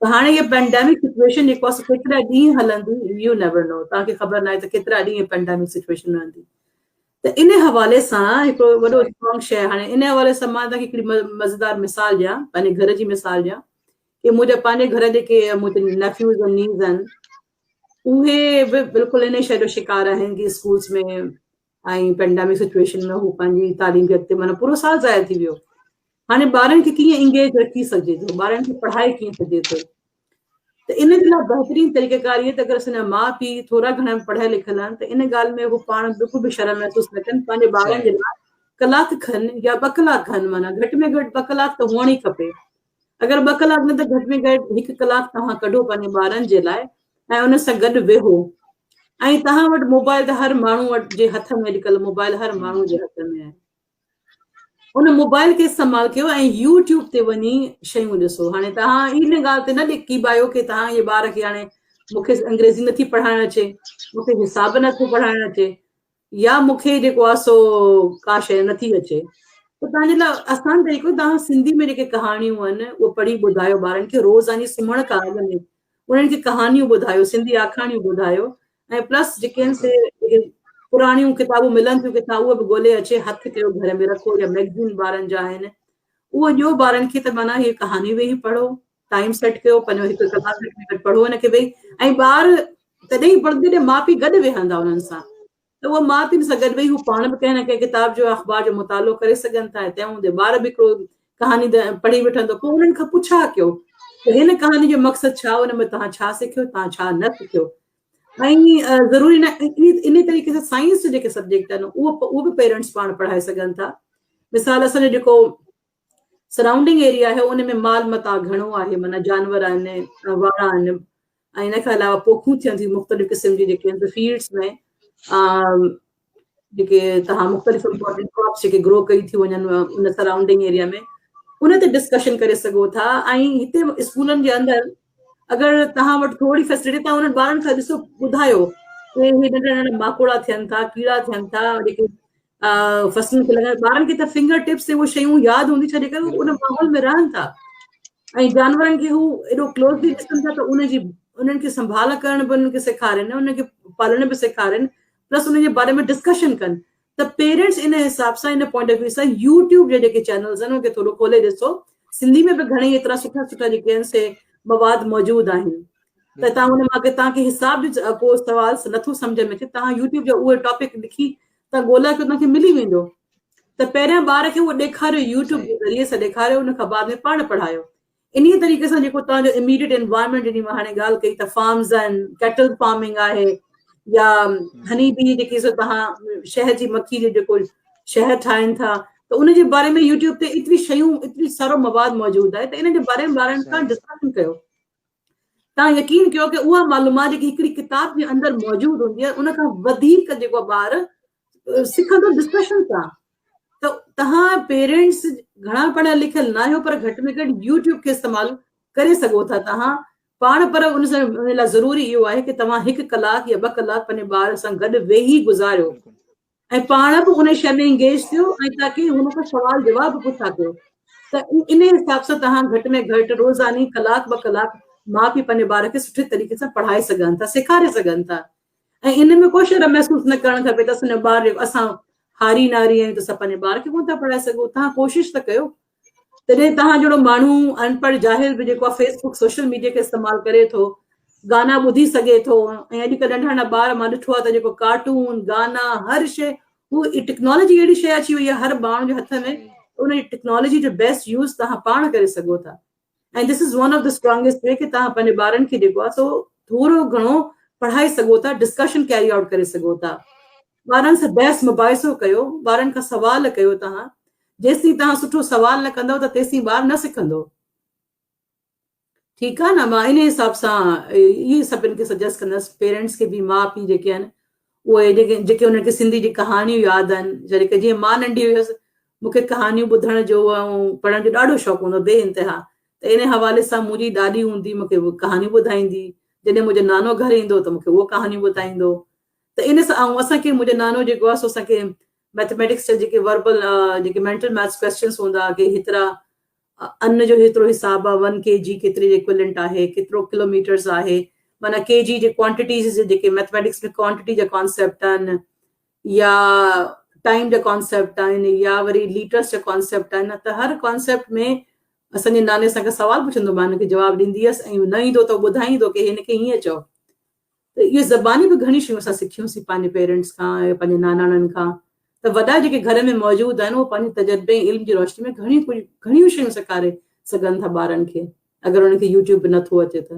ته هاڻي هي پينڊيمڪ سچويشن جيڪو آهي ڪيترا ڏينهن هلندي you never نو توهان کي خبر ناهي ته ڪيترا ڏينهن پينڊيمڪ سچويشن رهندي ته ان حوالي سان هڪڙو وڏو اسٽرانگ شيء هاڻي ان حوالي سان مان توهان کي هڪڙي مزيدار مثال ڏيان پنهنجي گهر جي مثال ڏيان. ڪي منهنجا پنهنجي گهر جيڪي منهنجا نيفيوز ۽ نيز آهن اهي به بلڪل ان شيء جو شڪار آهن ڪي اسڪولس ۾ ۽ پينڊامڪ سچويشن ۾ هو پنهنجي تعليم کي اڳتي معنيٰ پورو سال ضايع ٿي ويو. هاڻي ٻارن کي ڪيئن انگيج رکي سگهجي ٿو، ٻارن کي پڙهائي ڪيئن سگهجي ٿو، ته ان جي لاء بهترين طريقه ڪار اهي ته اگر اسان جا ماء پيء ٿورا گهڻا به پڙهيل لکيل آهن ته ان ڳالهه ۾ هو پاڻ بلڪل به شرم محسوس نه ڪن، پنهنجي ٻارن جي لاء ڪلاڪ کن يا ٻه ڪلاڪ کن، معنيٰ گهٽ ۾ گهٽ ٻه ڪلاڪ ته هئڻ ئي کپي، اگر ٻه ڪلاڪ نه ته گهٽ ۾ گهٽ هڪ ڪلاڪ توهان ڪڍو پنهنجي ٻارن جي لاء ۽ ان سان گڏ ويهو. ۽ توهان وٽ موبائل ته هر ماڻهو وٽ جي هٿ ۾ اڄڪلهه موبائل هر ماڻهو جي هٿ ۾ آهي. ان موبائل کي استعمال ڪيو ۽ يوٽيوب تي وڃي شيون ڏسو. هاڻي توهان ان ڳالهه تي نه ڪيٻايو ڪي توهان جي ٻار کي هاڻي مون کي انگريزي نٿي پڙهائڻ اچي، مون کي حساب نٿو پڙهائڻ اچي يا مون کي جيڪو آهي سو ڪا شيء نٿي اچي. ته توهان جي لاء آسان طريقو توهان سنڌي ۾ جيڪي ڪهاڻيون آهن اهي پڙهي ٻڌايو ٻارن کي روزاني سمهڻ کان اڳ ۾ انهن کي ڪهاڻيون ٻڌايو، سنڌي آکاڻيون ٻڌايو ۽ پلس جيڪي آهن سي جيڪي پراڻيون ڪتابون ملن ٿيون ڪٿان اهي به ڳولي اچي هٿ ڪيو گهر ۾ رکو يا ميگزين ٻارن جا آهن اهو ڏيو ٻارن کي ته معنيٰ هي ڪهاڻي ويهي پڙهو، ٽائيم سيٽ ڪيو پنهنجو هڪ ڪلاڪ گهٽ ۾ گهٽ پڙهو ان کي ويهي ۽ ٻار تڏهن ئي پڙهندو جڏهن ماء پيء گڏ ويهندا انهن سان. ته اهو ماء پيء سان گڏ ويهي هو پاڻ به ڪنهن نه ڪنهن ڪتاب جو اخبار جو مطالعو ڪري سگهن ٿا ۽ تنهن هوندي ٻار به هڪڙو ڪهاڻي پڙهي وٺندو پوء انهن کان پڇا ڪيو ته هن ڪهاڻي جو مقصد ڇا ان ۾ توهان ڇا سکيو توهان ڇا نه سکيو ۽ ضروري نه ان طريقي سان سائنس جا جيڪي سبجيڪٽ آهن اهو اهو به پيرنٽس پاڻ پڙهائي سگهن ٿا. مثال اسان جو جيڪو سرائونڊنگ ايريا آهي ان ۾ مال متاع گهڻو آهي معنيٰ جانور آهن واڙا آهن ۽ ان کان علاوه پوکون ٿين ٿيون مختلف قسم جي جيڪي آهن فيلڊس ۾ جيڪي تهان مختلف امپورٽنٽ ڪراپس جيڪي گرو ڪئي ٿيون وڃن ان سرائونڊنگ ايريا ۾ ان تي ڊسڪشن ڪري سگهو ٿا ۽ هتي اسڪولن جي اندر اگر تهان وٽ ٿوري فيسلٽي تهان انهن ٻارن کان ڏسو ٻڌايو ڪي هي ننڍا ننڍا ماڪوڙا ٿين ٿا ڪيڙا ٿين ٿا جيڪي فصلن کي لڳن ٻارن کي ته فنگر ٽپس تي اهي شيون ياد هونديون ڇا جي ڪري ان ماحول ۾ رهن ٿا ۽ جانورن کي هو ايڏو ڪلوزلي ڏسن ٿا ته ان جي انهن کي سنڀال ڪرڻ به انهن کي سيکارين انهن کي پالڻ به سيکارين پلس انهن جي باري ۾ ڊسڪشن ڪن ته پيرنٽس ان حساب سان ان پوائنٽ آف ويو سان يوٽيوب جا جيڪي چينلز آهن انهن کي ٿورو کولي ڏسو. سنڌي ۾ به گهڻي ايترا سٺا سٺا جيڪي آهن سي مواد موجود آهن ته توهان ان مان اگر توهان کي حساب جو ڪو سوال نٿو سمجهه ۾ اچي توهان يوٽيوب جا اهي ٽاپڪ لکي توهان ڳولا ڪيو توهان کي ملي ويندو ته پهريان ٻار کي اهو ڏيکاريو يوٽيوب جي ذريعي سان ڏيکاريو ان کان بعد ۾ پاڻ پڙهايو. انهيء طريقي سان جيڪو توهان جو اميڊيٽ انوائرمينٽ جنهن جي مان هاڻي ڳالهه ڪئي ته فارمز آهن، ڪيٽل فارمنگ آهي يا هني بي جيڪي سو توهان شهد جي مکي جو جيڪو شهد ٺاهين ٿا ته ان جي باري ۾ يوٽيوب تي ايتري شيون ايتري سارو مواد موجود آهي ته ان جي باري ۾ ٻارن سان ڊسڪشن ڪيو. توهان يقين ڪيو ڪي اها معلومات جيڪي هڪڙي ڪتاب جي اندر موجود هوندي آهي ان کان وڌيڪ جيڪو ٻار سکندو ڊسڪشن سان. ته توهان پيرنٽس گهڻا پڙهيل لکيل نه آهيو پر گهٽ ۾ گهٽ يوٽيوب کي استعمال ڪري سگهو ٿا توهان پاڻ پر ان سان ان لاء ضروري اهو آهي ڪي توهان هڪ ڪلاڪ يا ٻه ڪلاڪ پنهنجي ٻار سان گڏ ويهي گذاريو ۽ پاڻ به ان شيء ۾ انگيج ٿيو ۽ تاڪي هن کان سوال جواب به پڇا ڪيو ته ان حساب سان توهان گهٽ ۾ گهٽ روزاني ڪلاڪ ٻه ڪلاڪ ماء پيء پنهنجي ٻار کي سٺي طريقي سان پڙهائي سگهن ٿا سيکاري سگهن ٿا ۽ ان ۾ ڪو شرم محسوس نه ڪرڻ کپي ته اسان جو ٻار جيڪو اسان هاري ناري آهيون ته اسان پنهنجي ٻار کي ڪونه ٿا پڙهائي سگهون توهان ڪوشش ته ڪيو تڏهن توهان جهڙو ماڻهو انپڙهه جاهل به جيڪو آهي فيس بڪ سوشل ميڊيا کي استعمال ڪري ٿو گانا ٻڌي سگهي ٿو ۽ اڄڪلهه ننڍا ننڍا ٻار مان ڏٺو آهي ته جيڪو ڪارٽون گانا هر شيء هو ٽيڪنالاجي اهڙي شيء اچي وئي آهي هر ماڻهو جي هٿ ۾ ان جي ٽيڪنالاجي جو بيسٽ يوز توهان پاڻ ڪري سگهو ٿا ۽ this is one of the strongest way ڪي توهان پنهنجي ٻارن کي جيڪو آهي سو ٿورو گهڻو پڙهائي سگهو ٿا ڊسڪشن ڪيري آئوٽ ڪري سگهو ٿا ٻارن سان بحث مباحثو ڪيو ٻارن کان سوال ڪيو توهان جيسين توهان سٺو سوال نه ڪندو ته تيسين ٻار نه سکندو ٺيڪ آهي نه مان ان حساب سان اهي سڀن کي سجيسٽ ڪندس پيرنٽس کي به ماء پيء جيڪي آهن اهي جيڪي جيڪي انهن کي سنڌي جي ڪهاڻيون ياد آهن جڏهن جيئن مان ننڍي هيس مون کي ڪهاڻيون ٻڌڻ جو ۽ پڙهڻ جو ڏاڍو شوق هوندو بي انتها ته ان حوالي سان منهنجي ڏاڏي هوندي مون کي ڪهاڻيون ٻڌائيندي جڏهن منهنجو نانو گهر ايندو ته مون کي اهو ڪهاڻيون ٻڌائيندو ته ان سان ۽ اسان کي منهنجو نانو جيڪو آهي سو اسان کي ميٿميٽڪس جا جيڪي وربل جيڪي مينٽل ميٿس ڪويسچنس هوندا ڪي هيترا ان جو هيترو حساب آ ون ڪي جي ڪيتري جي ايڪويلنٽ آهي ڪيترو ڪلو ميٽرز آهي معنيٰ ڪي جي جي ڪوانٽيٽيز جي جيڪي ميٿميٽڪس ۾ ڪوانٽيٽي جا ڪانسيپٽ آهن يا ٽائيم جا ڪانسيپٽ آهن يا وري ليٽرس جا ڪانسيپٽ آهن ته هر ڪانسيپٽ ۾ اسان جي ناني اسان کان سوال پڇندو مان هن کي جواب ڏيندي هيس ۽ نه ايندو ته ٻڌائيندو ڪي هن کي هيئن چئو ته اهي زباني به گهڻيون شيون اسان سکيونسين پنهنجي پيرنٽس کان يا پنهنجي ناناڻن کان ته وڏا جيڪي گهر ۾ موجود آهن اهي پنهنجي تجربي ۽ علم جي روشني ۾ گهڻيون ڪجهه گهڻيون شيون سيکاري سگهن ٿا ٻارن کي اگر انهن کي يوٽيوب به نٿو اچي ته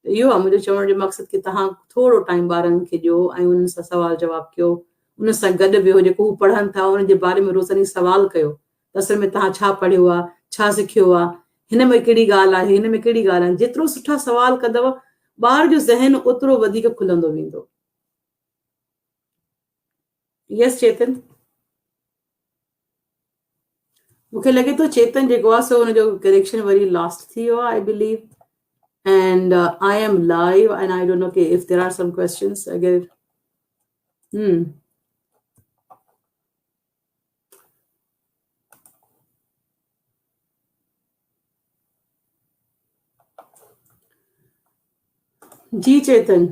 اهو آهي منهنجو چوڻ جو مقصد ڪي توهان ٿورو ٽائيم ٻارن کي ڏيو ۽ انهن سان سوال جواب ڪيو انهن سان گڏ ويهو جيڪو هو پڙهن ٿا انهن جي باري ۾ روزاني سوال ڪيو ته اصل ۾ توهان ڇا پڙهيو آهي ڇا سکيو آهي هن ۾ ڪهڙي ڳالهه آهي هن ۾ ڪهڙي ڳالهه آهي جيترو سٺا سوال ڪندؤ ٻار جو ذهن اوترو وڌيڪ کلندو ويندو. يس چيتن. مون کي لڳي ٿو چيتن جيڪو آهي سو ان جو ڪنيڪشن وري لاسٽ ٿي ويو آهي I believe and I am live and I don't know K if there are some questions اگر هم جي چيتن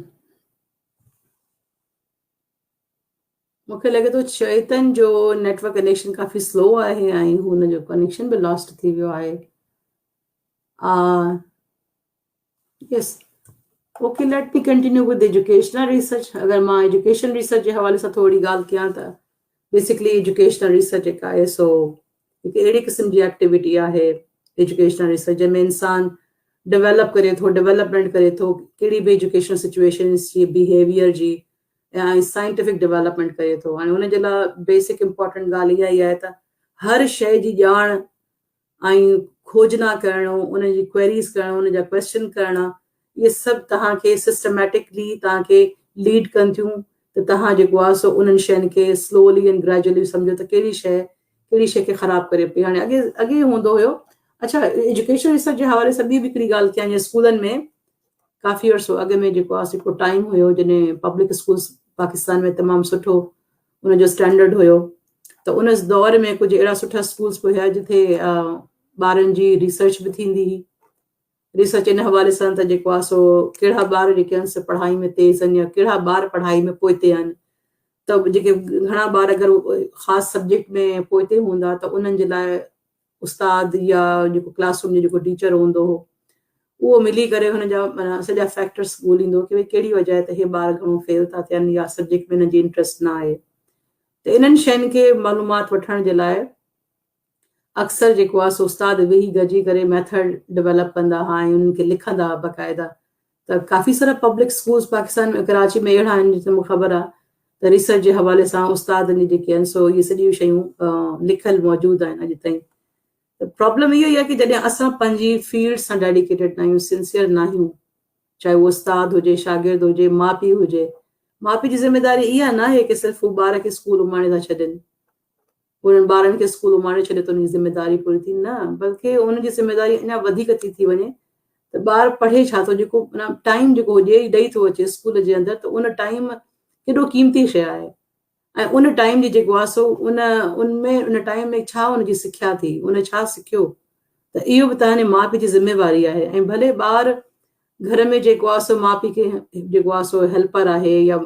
مون کي لڳي ٿو چيتن جو نيٽورڪ ڪنيڪشن ڪافي سلو آهي ۽ هن جو ڪنيڪشن به لاسٽ ٿي ويو آهي yes okay let me continue with educational research اگر مان ايجوڪيشن ريسرچ جي حوالي سان ٿوري ڳالهه ڪيان ته بيسڪلي ايجوڪيشنل ريسرچ جيڪا آهي سو هڪ اهڙي قسم جي ايڪٽيوٽي آهي ايجوڪيشنل ريسرچ جنهن ۾ انسان ڊيولپ ڪري ٿو ڊيولپمينٽ ڪري ٿو ڪهڙي به ايجوڪيشنل سچويشنس جي بيهيويئر جي ۽ سائنٽيفڪ ڊيولپمينٽ ڪري ٿو هاڻي ان جي لاء بيسڪ امپورٽنٽ ڳالهه اها ئي آهي ته هر شيء جي ڄاڻ ۽ کوجنا ڪرڻ ان جي ڪوئريز ڪرڻ ان جا ڪويسچن ڪرڻا اهي سڀ توهان کي سسٽميٽڪلي توهان کي ليڊ ڪن ٿيون ته توهان جيڪو آهي سو انهن شين کي سلولي اينڊ گريجولي سمجهو ته ڪهڙي شيء ڪهڙي شيء کي خراب ڪري پئي هاڻي اڳي اڳي هوندو هيو اڇا ايجوڪيشن ريسرچ جي حوالي سان ٻي به هڪڙي ڳالهه ڪيان جيئن اسڪولن ۾ ڪافي عرصو اڳ ۾ جيڪو آهي هڪڙو ٽائيم هيو جڏهن پبلڪ اسڪولس پاڪستان ۾ تمام سٺو ان جو اسٽينڊرڊ هيو ته ان دور ۾ ڪجهه اهڙا سٺا اسڪولس به هيا جتي ٻارن جي ريسرچ به ٿيندي هئي ريسرچ ان حوالي سان ته جيڪو آهي سو ڪهڙا ٻار جيڪي آهن سي پڙهائي ۾ تيز آهن يا ڪهڙا ٻار پڙهائي ۾ پوئتي آهن ته جيڪي گهڻا ٻار اگر خاص سبجيڪٽ ۾ پوئتي هوندا ته انهن جي لاء استاد يا جيڪو ڪلاس روم جو جيڪو ٽيچر هوندو هو اهو ملي ڪري هن جا معنيٰ سڄا فيڪٽرس ڳوليندو هو ڪي ڀئي ڪهڙي وجه آهي ته هي ٻار گهڻو فيل ٿا ٿين يا سبجيڪٽ ۾ هنن جي انٽرسٽ نه آهي ته انهن شين کي معلومات وٺڻ جي لاء اڪثر جيڪو آهي سو استاد ويهي گڏجي ڪري ميٿڊ ڊيولپ ڪندا هئا ۽ انهن کي لکندا هئا باقاعده ته ڪافي سارا پبلڪ اسڪولس پاڪستان ۾ ڪراچي ۾ اهڙا آهن جتي مونکي خبر آهي ته ريسرچ جي حوالي سان استادن جي جيڪي آهن سو اهي سڄيون شيون لکيل موجود آهن اڄ تائين ته پرابلم اهو ئي آهي ڪي جڏهن اسان پنهنجي فيلڊ سان ڊيڊيڪيٽيڊ نه آهيون سنسيئر نه آهيون چاهي اهو استاد هجي شاگرد هجي ماء پيء هجي ماء پيء جي ذميداري اها نه آهي ڪي صرف هو ٻار کي اسڪول اماڻي ٿا ڇڏين انهن ٻارن کي اسڪول اماڻي ڇڏي ته انهن جي ذميداري پوري ٿي نه بلڪه انهن جي ذميداري اڃا وڌيڪ ٿي ٿي وڃي ته ٻار پڙهي ڇا ٿو جيڪو ٽائيم جيڪو ڏئي ڏئي ٿو اچي اسڪول جي اندر ته ان ٽائيم ڪيڏو قيمتي شيء آهي ۽ ان ٽائيم جي جيڪو آهي سو ان ان ۾ ان ٽائيم ۾ ڇا ان جي سکيا ٿي ان ڇا سکيو ته اهو به تنهنجي ماء پيء جي ذميواري آهي ۽ ڀلي ٻار گهر ۾ جيڪو آهي سو ماء پيء کي جيڪو آهي سو هيلپر آهي يا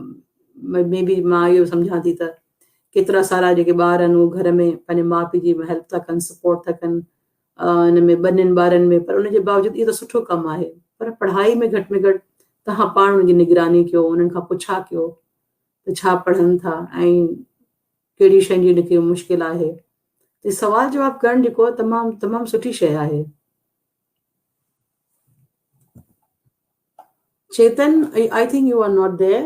مي بي مان اهو سمجهان ٿي ته ڪيترا سارا جيڪي ٻار آهن اهي گهر ۾ پنهنجي ماء پيء جي هيلپ ٿا ڪن سپورٽ ٿا ڪن ان ۾ ٻنين ٻارن ۾ پر ان جي باوجود اهو ته سٺو ڪم آهي پر پڙهائي ۾ گهٽ ۾ گهٽ توهان پاڻ ان جي نگراني ڪيو انهن کان پڇا ڪيو ته ڇا پڙهن ٿا ۽ ڪهڙي شين جي ان کي مشڪل آهي ته سوال جواب ڪرڻ جيڪو تمام تمام سٺي شيء آهي. Chetan, I think you are not there.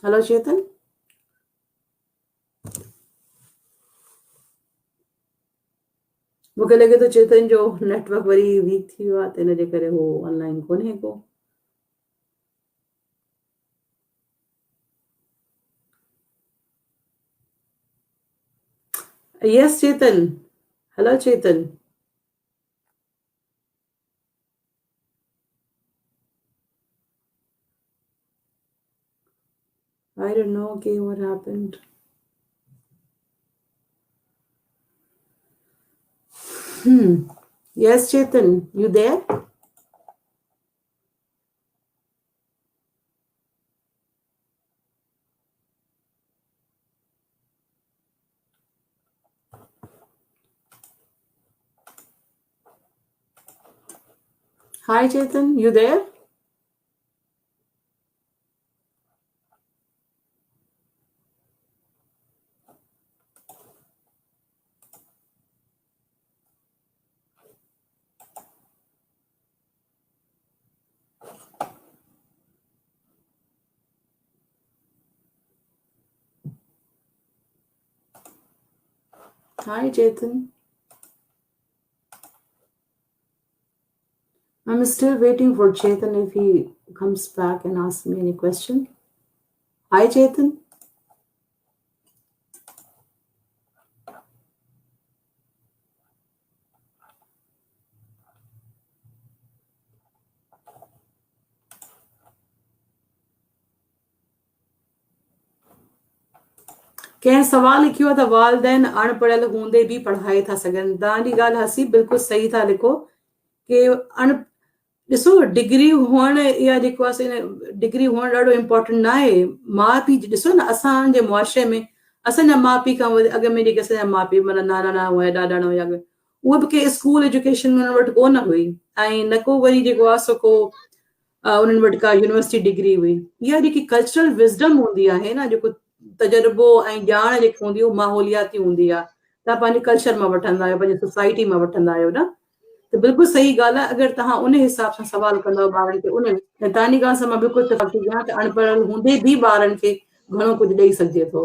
Hello Chetan. مون کي لڳي ٿو چيتن جو نيٽورڪ وري ويڪ ٿي ويو آهي ته ان جي ڪري هو آن لائن ڪونهي ڪو. Yes Chetan, hello Chetan. I don't know, okay, what happened? Hmm. Yes, Chetan, you there? Hi Chetan, you there? Hi Chetan. I'm still waiting for Chetan if he comes back and asks me any question. Hi Chetan. ڪنهن سوال لکيو آهي ته والدين اڻ پڙهيل هوندي به پڙهائي ٿا سگهن. توهان جي ڳالهه هسي بلڪل صحيح ٿا لکو ڪي اڻ ڏسو ڊگري هئڻ يا جيڪو آهي ڊگري هئڻ ڏاڍو امپورٽنٽ نه آهي. ماء پيء ڏسو نه اسان جي معاشري ۾ اسان جا ماء پيء کان اڳ ۾ جيڪي اسان جا ماء پيء معنيٰ نانا نانا هيا ڏاڏا هيا اهي به ڪي اسڪول ايجوڪيشن انهن وٽ ڪو نه هئي ۽ نه ڪو وري جيڪو آهي سو ڪو انهن وٽ ڪا يونيورسٽي ڊگري هئي. اها جيڪي ڪلچرل وزڊم هوندي آهي نه جيڪو تجربو ۽ ڄاڻ جيڪي هوندي اهو ماحولياتي هوندي آهي. توهان پنهنجي ڪلچر مان وٺندا آهيو پنهنجي سوسائٽي مان وٺندا آهيو نه ته بلڪل صحيح ڳالهه آهي اگر توهان ان حساب سان سوال ڪندؤ ٻارن کي ان ۽ توهان جي ڳالهه سان مان بلڪل اتفاق ٿي ڪيان ته اڻ پڙهيل هوندي به ٻارن کي گهڻو ڪجهه ڏئي سگهجي ٿو.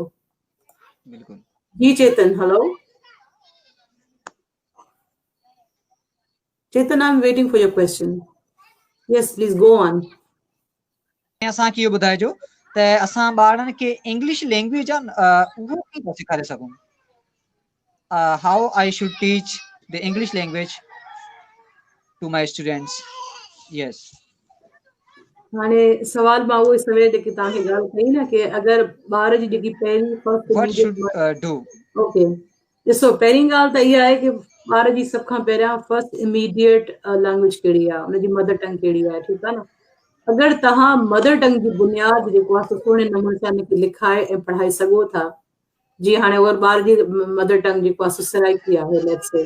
بلڪل. جي Chetan hello. Chetan I am waiting for your question yes please go on. ۽ اسان کي اهو ٻڌائجو ته اسان ٻارڙن کي انگلش لينگويج آ اهو ڪيئن ٿا سيکاري سگهون how I should teach the English language to my students yes. هاڻي سوال مان اهو سوير جيڪي توهان کي ڳالهه ڪئي نه ڪي اگر ٻار جي جيڪي پهرين first what should do okay ڏسو پهرين ڳالهه ته اها آهي ڪي ٻار جي سڀ کان پهريان فرسٽ اميڊيٽ لينگويج ڪهڙي آهي ان جي مدر ٽنگ ڪهڙي آهي ٺيڪ آهي نه اگر توهان مدر ٽنگ جي بنياد جيڪو آهي سو سهڻي نموني سان ان کي لکائي ۽ پڙهائي سگهو ٿا جي هاڻي اگر ٻار جي مدر ٽنگ جيڪو آهي سو سرائڪي آهي let's سي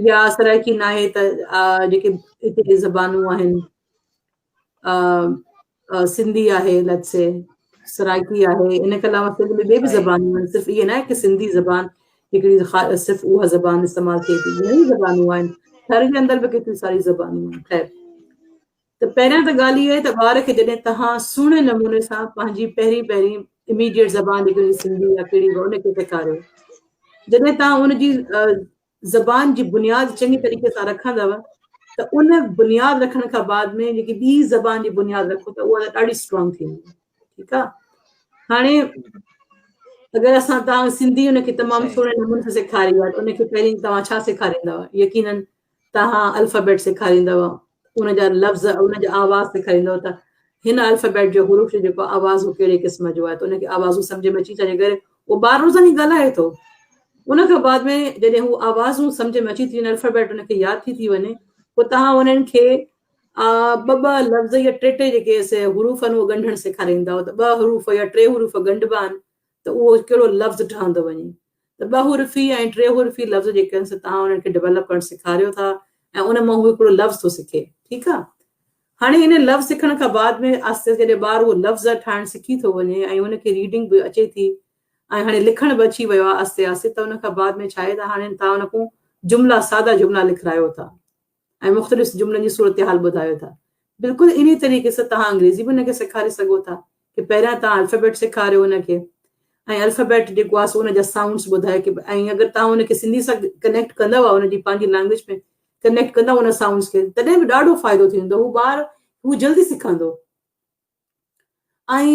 يا سرائڪي ناهي ته جيڪي هتي زبانون آهن سنڌي آهي let's سي سرائڪي آهي ان کان علاوه سنڌ ۾ ٻي به زبانون آهن صرف ائين ناهي ڪي سنڌي زبان هڪڙي صرف اها زبان استعمال ٿئي ٿي گهڻي زبانون آهن ٿر جي اندر به ڪيتريون ساري زبانون آهن خير ته پهريان ته ڳالهه اها آهي ته ٻار کي جڏهن توهان سهڻي نموني سان پنهنجي پهرين پهرين اميڊيٽ زبان جيڪي سنڌي يا ڪهڙي به ان کي سيکاريو جڏهن توهان ان جي زبان جي بنياد چڱي طريقي سان رکندؤ ته ان بنياد رکڻ کان بعد ۾ جيڪي ٻي زبان جي بنياد رکو ته اها ڏاڍي اسٽرانگ ٿيندي ٺيڪ آ هاڻي اگر اسان توهان سنڌي ان کي تمام سهڻي نموني سان سيکاري آهي ته ان کي پهرين توهان ڇا سيکاريندؤ يقينن توهان الفابيٽ سيکاريندؤ ان جا لفظ ان جا آواز سيکاريندؤ ته هن الفابيٽ جو حروف جو جيڪو آواز هو ڪهڙي قسم جو آهي ته ان کي آوازون سمجھ ۾ اچي ٿا ڪري اهو ٻار روزاني ڳالهائي ٿو ان کان بعد ۾ جڏهن هو آوازون سمجھ ۾ اچي ٿي وڃن الفابيٽ ان کي ياد ٿي ٿي وڃي پوء توهان انهن کي ٻه ٻه لفظ يا ٽي ٽي جيڪي سي حروف آهن اهو ڳنڍڻ سيکاريندؤ ته ٻه حروف يا ٽي حروف ڳنڍبا آهن ته اهو ڪهڙو لفظ ٺهندو وڃي ته ٻه حرفي ۽ ٽي حرفي لفظ جيڪي آهن سي توهان انهن کي ڊولپ ڪرڻ سيکاريو ٿا ۽ ان مان هو هڪڙو لفظ ٿو سکي ٺيڪ آ هاڻي ان لفظ سکڻ کان بعد ۾ آهستي آهستي جڏهن ٻار اهو لفظ ٺاهڻ سکي ٿو وڃي ۽ ان کي ريڊنگ به اچي ٿي ۽ هاڻي لکڻ به اچي ويو آهي آهستي آهستي ته ان کان بعد ۾ ڇا آهي ته هاڻي توهان ان کان جملا سادا جملا لکرايو ٿا ۽ مختلف جملن جي صورتحال ٻڌايو ٿا. بلڪل انهي طريقي سان توهان انگريزي به ان کي سيکاري سگهو ٿا ڪي پهريان توهان الفابيٽ سيکاريو ان کي ۽ الفابيٽ جيڪو آهي سو ان جا سائونڊس ٻڌايو ڪي ۽ اگر توهان ان کي سنڌي سان ڪنيڪٽ ڪندؤ ان جي پنهنجي لينگويج ۾ ڪنيڪٽ ڪندؤ ان سائونڊس کي تڏهن به ڏاڍو فائدو ٿيندو هو ٻار هو جلدي سکندو. ۽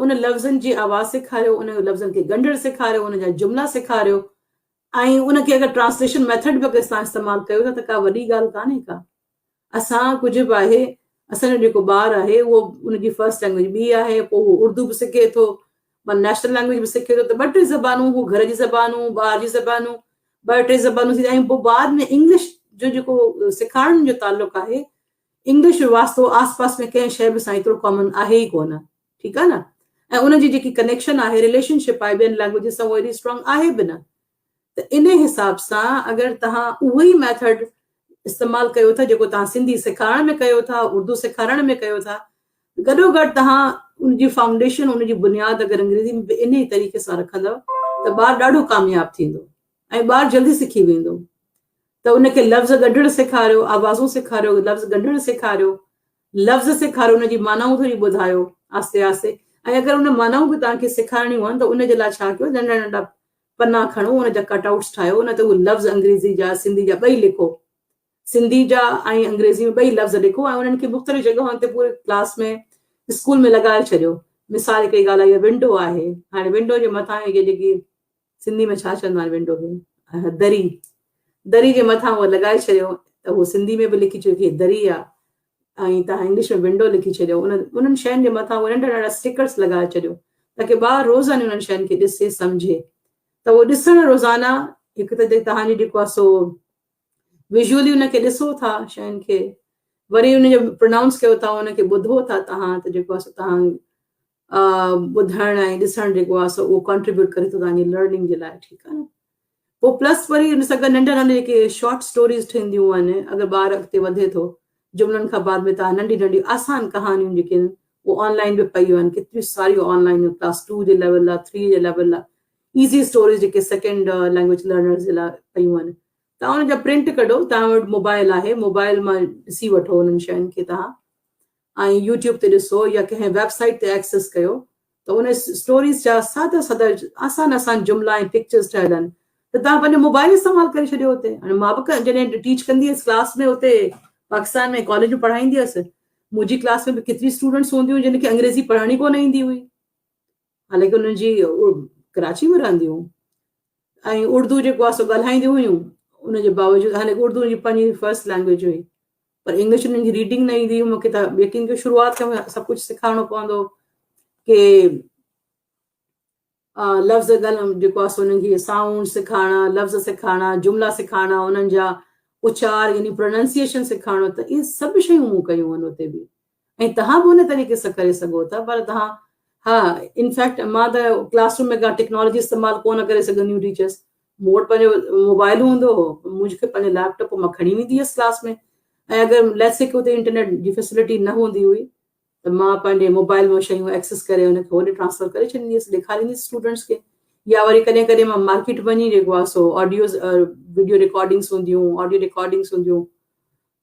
ان لفظن جي آواز سيکاريو، ان لفظن کي ڳنڍڻ سيکاريو، ان جا جملا سيکاريو ۽ ان کي اگر ٽرانسليشن ميٿڊ به اگر اسان استعمال ڪيو ٿا ته ڪا وڏي ڳالهه ڪانهي ڪا. اسان ڪجهه به آهي اسان جو جيڪو ٻار آهي اهو ان جي فرسٽ لينگويج ٻي آهي پوء هو اردو به سکي ٿو معنيٰ نيشنل لينگويج به سکي ٿو ته ٻه ٽي زبانون هو گهر جي زبانون ٻاهر جي زبانون ٻه ٽي زبانون ٿي ۽ پوء بعد ۾ انگلش جو جيڪو سيکارڻ جو تعلق آهي انگلش جو واسطو آس پاس ۾ ڪنهن شيء به سان ايترو ڪامن آهي ئي ڪونه ٺيڪ آهي نه ۽ ان جي جيڪي ڪنيڪشن آهي رليشن شپ آهي ٻين لينگويجز سان اهو ايڏي اسٽرانگ آهي به نه ته ان حساب سان اگر توهان اهو ئي ميٿڊ استعمال ڪيو ٿا جيڪو توهان سنڌي سيکارڻ ۾ ڪيو ٿا، اردو سيکارڻ ۾ ڪيو ٿا، گڏو گڏ توهان ان جي فائونڊيشن، ان جي بنياد اگر انگريزي ۾ به انهي طريقي سان رکندؤ ته ٻار ڏاڍو ڪامياب ٿيندو ۽ ٻار جلدي سکي ويندو. ته ان کي لفظ ڳنڍڻ سيکاريو، آوازون سيکاريو، لفظ ڳنڍڻ سيکاريو، لفظ سيکاريو، ان جي معنائون ٿوري ٻڌايو آهستي آهستي ۽ اگر ان معنائون به توهان کي سيکارڻيون آهن ته ان جي لاء ڇا ڪيو ننڍا ننڍا پنا کڻو ان جا ڪٽ آئوٽس ٺاهيو ان تي اهي لفظ انگريزي جا سنڌي جا ٻئي لکو سنڌي جا ۽ انگريزي ۾ ٻئي لفظ لکو ۽ انهن کي مختلف جڳهن تي پوري ڪلاس ۾ اسڪول ۾ لڳائي ڇڏيو. مثال هڪڙي ڳالهه آهي اها ونڊو آهي هاڻي ونڊو جي مٿان اهي جيڪي سنڌي ۾ ڇا چوندا آهن ونڊو کي دري دري جي مٿان اهو لڳائي ڇڏيو ته اهو سنڌي ۾ به لکي ڇڏيو ڪي دري آ ۽ توهان انگلش ۾ ونڊو لکي ڇڏيو ان انهن شين جي مٿان اهي ننڍا ننڍا اسٽڪرس لڳائي ڇڏيو تاڪي ٻار روزاني انهن شين کي ڏسي سمجهي ته اهو ڏسڻ روزانه هڪ ته توهان جي جيڪو آ سو ويزوئلي ان کي ڏسو ٿا شين کي وري ان جو پرونائونس ڪيو ٿا ان کي ٻڌو ٿا توهان ته جيڪو آ سو توهان ٻڌڻ ۽ ڏسڻ جيڪو آهي سو اهو ڪنٽريبيوٽ ڪري ٿو توهان جي لرننگ جي لاء ٺيڪ آهي نه پوء پلس وري ان سان گڏ ننڍا ننڍا جيڪي شارٽ اسٽوريز ٺهنديون آهن اگر ٻار اڳتي وڌي ٿو جملن کان بعد ۾ توهان ننڍي ننڍي آسان ڪهاڻيون جيڪي آهن اهو آن لائن به پيون آهن ڪيتريون ساريون آن لائن ڪلاس ٽو جي ليول لاء ٿري جي ليول لاء ايزي اسٽوريز جيڪي سيڪنڊ لينگويج لرنرز جي لاء پيون آهن توهان ان جا پرنٽ ڪڍو توهان وٽ موبائل آهي موبائل مان ڏسي وٺو انهن شين کي توهان ۽ يوٽيوب تي ڏسو يا ڪنهن ويب سائيٽ تي ايڪسيس ڪيو ته ان اسٽوريز جا سادا سادا آسان آسان جملا ۽ پڪچرز ٺهيل آهن ته توهان پنهنجو موبائل استعمال ڪري ڇڏيو اتي هاڻي مان به جڏهن ٽيچ ڪندي هيس ڪلاس ۾ اتي پاڪستان ۾ ڪاليج ۾ پڙهائيندي هيس منهنجي ڪلاس ۾ به ڪيتري اسٽوڊنٽس هونديون جن کي انگريزي پڙهڻ ئي ڪونه ايندي هئي حالانڪه انهن جي ڪراچي ۾ رهنديون ۽ اردو جيڪو آهي سو ڳالهائينديون هيون ان جي باوجود حالانڪه اردو جي پنهنجي فرسٽ لينگويج هئي پر انگلش انهن جي ريڊنگ نه ايندي هئي مونکي ته يقين ڪيو شروعات کان سڀ ڪجهه سيکارڻو پوندو ڪي لفظ ڳالهه جيڪو آهي سو انهن کي سائونڊ سيکارڻا لفظ سيکارڻا جملا سيکارڻا انهن جا اچار يعني پروننسيئيشن سيکارڻو ته اهي سڀ شيون مون ڪيون آهن اتي به ۽ توهان به ان طريقي سان ڪري سگهو ٿا پر توهان ها انفيڪٽ مان ته ڪلاس روم ۾ ڪا ٽيڪنالاجي استعمال ڪونه ڪري سگهنديون ٽيچرس مون وٽ پنهنجو موبائل هوندو هو مون کي پنهنجو ليپ ٽاپ مان کڻي ويندي هيس ڪلاس ۾ ۽ اگر let's سي اتي انٽرنيٽ جي فيسلٽي نه هوندي هئي ته مان پنهنجي موبائل مان شيون ايڪسس ڪري ان کي هوڏي ٽرانسفر ڪري ڇڏيندي هيس ڏيکاريندي هيس اسٽوڊنٽس کي يا وري ڪڏهن ڪڏهن مان مارڪيٽ وڃي جيڪو آهي سو آڊيوز وڊيو رڪارڊنگس هونديون آڊيو رڪارڊنگس هونديون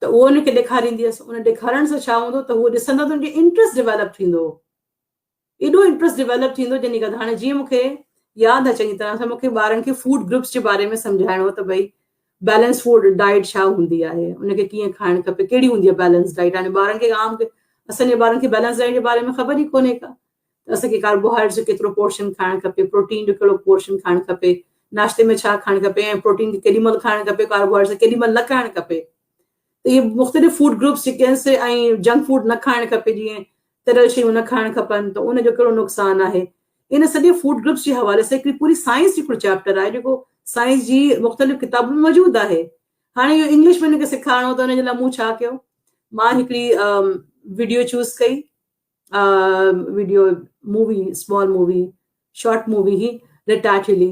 ته اهو ان کي ڏيکاريندي هيس ان ڏيکارڻ سان ڇا هوندو ته هو ڏسندا ته ان جو انٽرسٽ ڊيولپ ٿيندو ايڏو انٽرسٽ ڊيولپ ٿيندو جنهن جي هاڻي جيئن مون کي ياد آهي چڱي طرح سان مون کي ٻارن کي فوڊ گروپس جي باري ۾ سمجهائڻو ته ڀئي بيلنس فوڊ ڊائٽ ڇا هوندي آهي ان کي ڪيئن کائڻ کپي ڪهڙي هوندي آهي بيلنس ڊائٽ هاڻي ٻارن کي عام اسان جي ٻارن کي بيلنس ڊائٽ جي باري ۾ خبر ئي ڪونهي ڪا ته اسان کي ڪاربوهائيڊريٽس جو ڪيترو پورشن کائڻ کپي، پروٽين جو ڪهڙو پورشن کائڻ کپي، ناشتي ۾ ڇا کائڻ کپي ۽ پروٽين کي ڪيڏي مهل کائڻ کپي، ڪاربوهائيڊريٽس کي ڪيڏي مهل نه کائڻ کپي. ته اهي مختلف فوڊ گروپس جيڪي آهن سي ۽ جنڪ فوڊ نه کائڻ کپي جيئن تريل شيون نه کائڻ کپن ته ان جو ڪهڙو نقصان آهي. ان سڄي فوڊ گروپس جي حوالي سان هڪڙي پوري سائنس جو هڪڙو چيپٽر آهي جيڪو سائنس جي مختلف ڪتابن ۾ موجود آهي. هاڻي اهو انگلش ۾ ان کي سيکارڻو ته ان جي لاء مون ڇا ڪيو مان هڪڙي وڊيو چوز ڪئي video movie small movie short movie هي ريٽاٽلي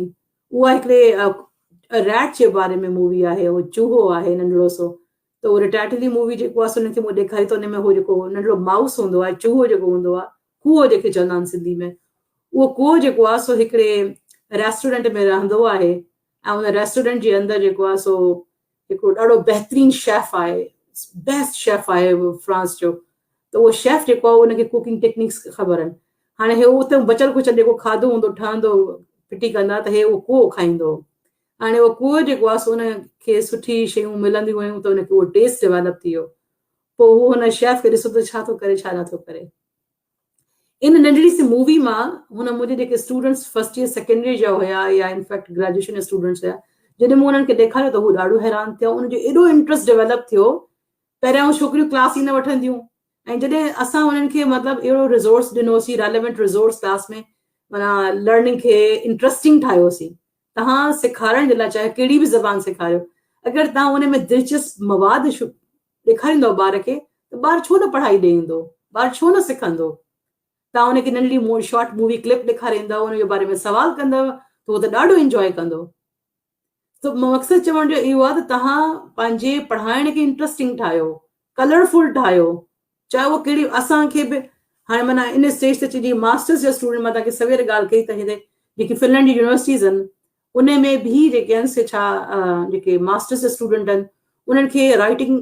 اها هڪڙي ريٽ جي باري ۾ مووي آهي اهو چوهو آهي ننڍڙو سو ته اهو ريٽاٽلي مووي جيڪو آهي سو ان کي مون ڏيکاري ته ان ۾ هو جيڪو ننڍڙو مائوس هوندو آهي چوهو جيڪو هوندو آهي ڪوئو جيڪي چوندا آهن سنڌي ۾ اهو ڪوئو جيڪو آهي سو هڪڙي ريسٽورنٽ ۾ رهندو آهي ۽ ان ريسٽورنٽ جي اندر جيڪو آهي سو هڪڙو ڏاڍو بهترين شيف آهي بيسٽ شيف آهي فرانس جو ته اهو شيف جيڪو آهي ان کي ڪوڪنگ ٽيڪنيڪس خبر آهن هاڻي هي اتي بچل کچل جيڪو کاڌو هوندو ٺهندو ڦٽي ڪندا ته هي اهو ڪوئو کائيندو هاڻي اهو ڪوئو جيڪو آهي سو ان کي سٺي شيون ملنديون هيون ته ان کي اهو ٽيسٽ ڊيولپ ٿي ويو پوء هو هن شيف کي ڏسو ته ڇا ٿو ڪري ڇا نٿو ڪري ان ننڍڙي سي مووي مان هن منهنجي جيڪي students first year second year جا هيا يا انفيڪٽ گريجوئيشن جا اسٽوڊنٽس هيا جڏهن مون انهن کي ڏيکاريو ته هو ڏاڍو حيران ٿيا ان جو ايڏو انٽرسٽ ڊيولپ ٿيو پهريان هو ڇوڪريون ڪلاس ئي نه وٺنديون ۽ جڏهن اسان انهن کي مطلب اهڙو ريزورس ڏنوسين ريليونٽ ريزورس ڪلاس ۾ معنيٰ لرننگ کي انٽرسٽنگ ٺاهيوسين توهان سيکارڻ جي لاء چاهي ڪهڙي به زبان سيکاريو اگر توهان ان ۾ دلچسپ مواد ڏيکاريندؤ ٻار کي ته ٻار ڇو نه پڙهائي ڏي ايندو، ٻار ڇو نه سکندو. توهان ان کي ننڍڙي شارٽ مووي ڪلپ ڏيکاريندؤ، ان جي باري ۾ سوال ڪندؤ ته هو ته ڏاڍو انجواء ڪندو. ته مقصد چوڻ جو اهو آهي ته توهان پنهنجي پڙهائڻ کي انٽرسٽنگ ٺاهيو، ڪلرفل ٺاهيو، چاهي اهو ڪهڙي اسان کي به هاڻي معنيٰ ان اسٽيج تي اچي جيئن ماسٽرس جا اسٽوڊنٽ مان توهان کي سوير ڳالهه ڪئي ته هتي جيڪي فنلينڊ جي يونيورسٽيز آهن ان ۾ به جيڪي آهن سي ڇا جيڪي ماسٽرس جا اسٽوڊنٽ آهن انهن کي رائٽنگ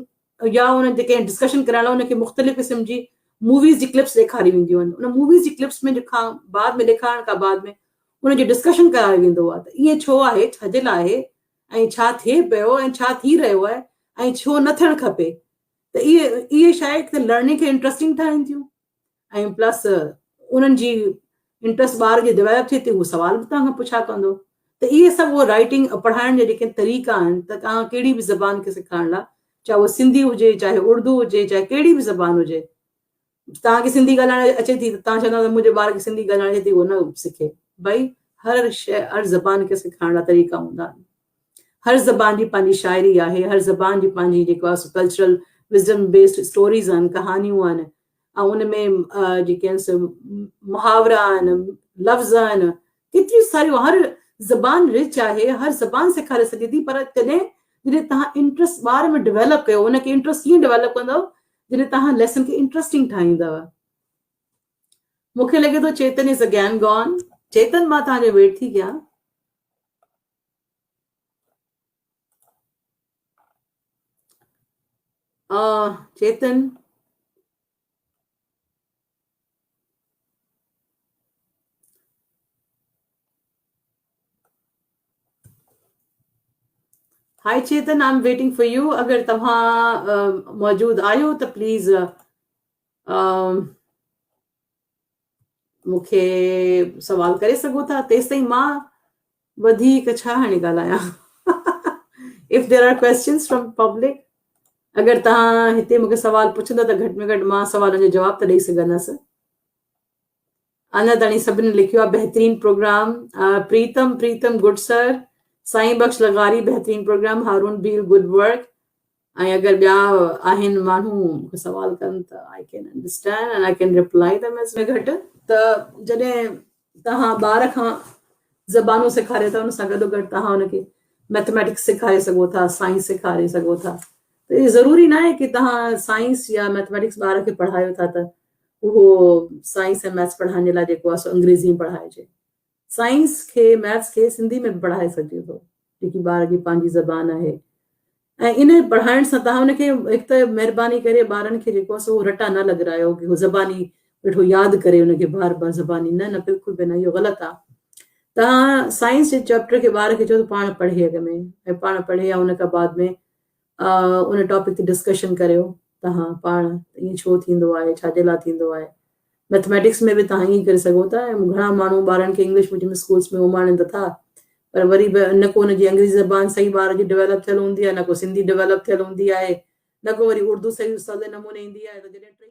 يا انهن تي ڪنهن ڊسڪشن ڪرائڻ لاء انهن کي مختلف قسم جي موويز جي ڪلپس ڏيکاري وينديون آهن ان موويز جي ڪلپس ۾ کان بعد ۾ ڏيکارڻ کان بعد ۾ ان جو ڊسڪشن ڪرايو ويندو آهي ته ائين ڇو آهي ڇا جي لاء آهي ۽ ڇا ٿئي پيو ۽ ڇا ٿي رهيو آهي ۽ ڇو نه ٿيڻ کپي ته اهي اهي شايد هڪ ته لرننگ کي انٽرسٽنگ ٺاهين ٿيون ۽ پلس انهن جي انٽرسٽ ٻار جي ڊيولپ ٿئي ٿي هو سوال به توهان کان پڇا ڪندو ته اهي سڀ اهو رائٽنگ پڙهائڻ جا جيڪي طريقا آهن ته توهان ڪهڙي به زبان کي سيکارڻ لاء چاهي اهو سنڌي هجي چاهي اردو هجي چاهي ڪهڙي به زبان هجي توهان کي سنڌي ڳالهائڻ اچي ٿي ته توهان چوندا ته منهنجي ٻار کي سنڌي ڳالهائڻ اچي ٿي اهو نه سکي. ڀئي هر شيء هر زبان کي سکائڻ لاء طريقا هوندا آهن. هر زبان جي پنهنجي شاعري آهي، هر زبان جي پنهنجي جيڪو آهي سو ڪلچرل وزڊم بيسڊ اسٽوريز آهن، ڪهاڻيون آهن ۽ ان ۾ جيڪي آهن سو محاورا آهن، لفظ آهن، ڪيتريون ساريون هر زبان رچ آهي، هر زبان سيکاري سگهجي ٿي پر تڏهن جڏهن توهان انٽرسٽ ٻار ۾ ڊولپ ڪيو، ان کي انٽرسٽ ڪيئن ڊولپ ڪندؤ جڏهن توهان ليسن کي انٽرسٽنگ ٺاهيندؤ. مون کي لڳي ٿو چيتن از اگين گون. چيتن مان توهان جو ويٽ ٿي ڪيان. Chetan. Hi Chetan I am waiting for you اگر توهان موجود آهيو ته پليز مون کي سوال ڪري سگهو ٿا تيستائين مان وڌيڪ ڇا هاڻي ڳالهايان if there are questions from public اگر توهان هتي مون کي سوال پڇندا ته گهٽ ۾ گهٽ مان سوالن جو جواب ته ڏئي سگهندس اڃا تائين سڀني لکيو آهي بهترين programme Pritam Pritam good sir Sain Bakhsh لغاري بهترين programme Haroon Bheel good work ۽ اگر ٻيا آهن ماڻهو مون کي سوال ڪن ته I can understand and I can reply them as ۾ گهٽ ته جڏهن توهان ٻار کان زبانون سيکاريو ٿا ان سان گڏو گڏ توهان ان کي ميٿميٽڪس سيکاري سگهو ٿا سائنس سيکاري سگهو ٿا ته اهو ضروري ناهي ڪي توهان سائنس يا ميٿميٽڪس ٻار کي پڙهايو ٿا ته اهو سائنس ۽ ميٿس پڙهائڻ جي لاء جيڪو آهي سو انگريزي ۾ پڙهائجي. سائنس کي ميٿس کي سنڌي ۾ به پڙهائي سگهجي ٿو جيڪي ٻار جي پنهنجي زبان آهي ۽ ان پڙهائڻ سان توهان ان کي هڪ ته مهرباني ڪري ٻارن کي جيڪو آهي سو رٽا نه لڳرايو ڪي هو زباني ويٺو ياد ڪري ان کي بار بار زباني نه نه بلڪل به نه اهو غلط آهي توهان سائنس جي چيپٽر کي ٻار کي چئو ته پاڻ پڙهي اڳ ۾ ۽ پاڻ پڙهي ۽ ان کان بعد ۾ ان ٽاپڪ تي ڊسڪشن ڪريو توهان پاڻ ته ائين ڇو ٿيندو آهي ڇا جي لاء ٿيندو آهي ميٿميٽڪس ۾ به توهان ائين ڪري سگهو ٿا ۽ گهڻا ماڻهو ٻارن کي انگلش ميڊيم اسڪولس ۾ اماڻين ته ٿا پر وري به نه ڪو ان جي انگريزي زبان صحيح ٻار جي ڊيولپ ٿيل هوندي آهي نه ڪو سنڌي ڊيولپ ٿيل هوندي آهي نه ڪو وري اردو صحيح سولي نموني ايندي آهي ته جڏهن ٽئي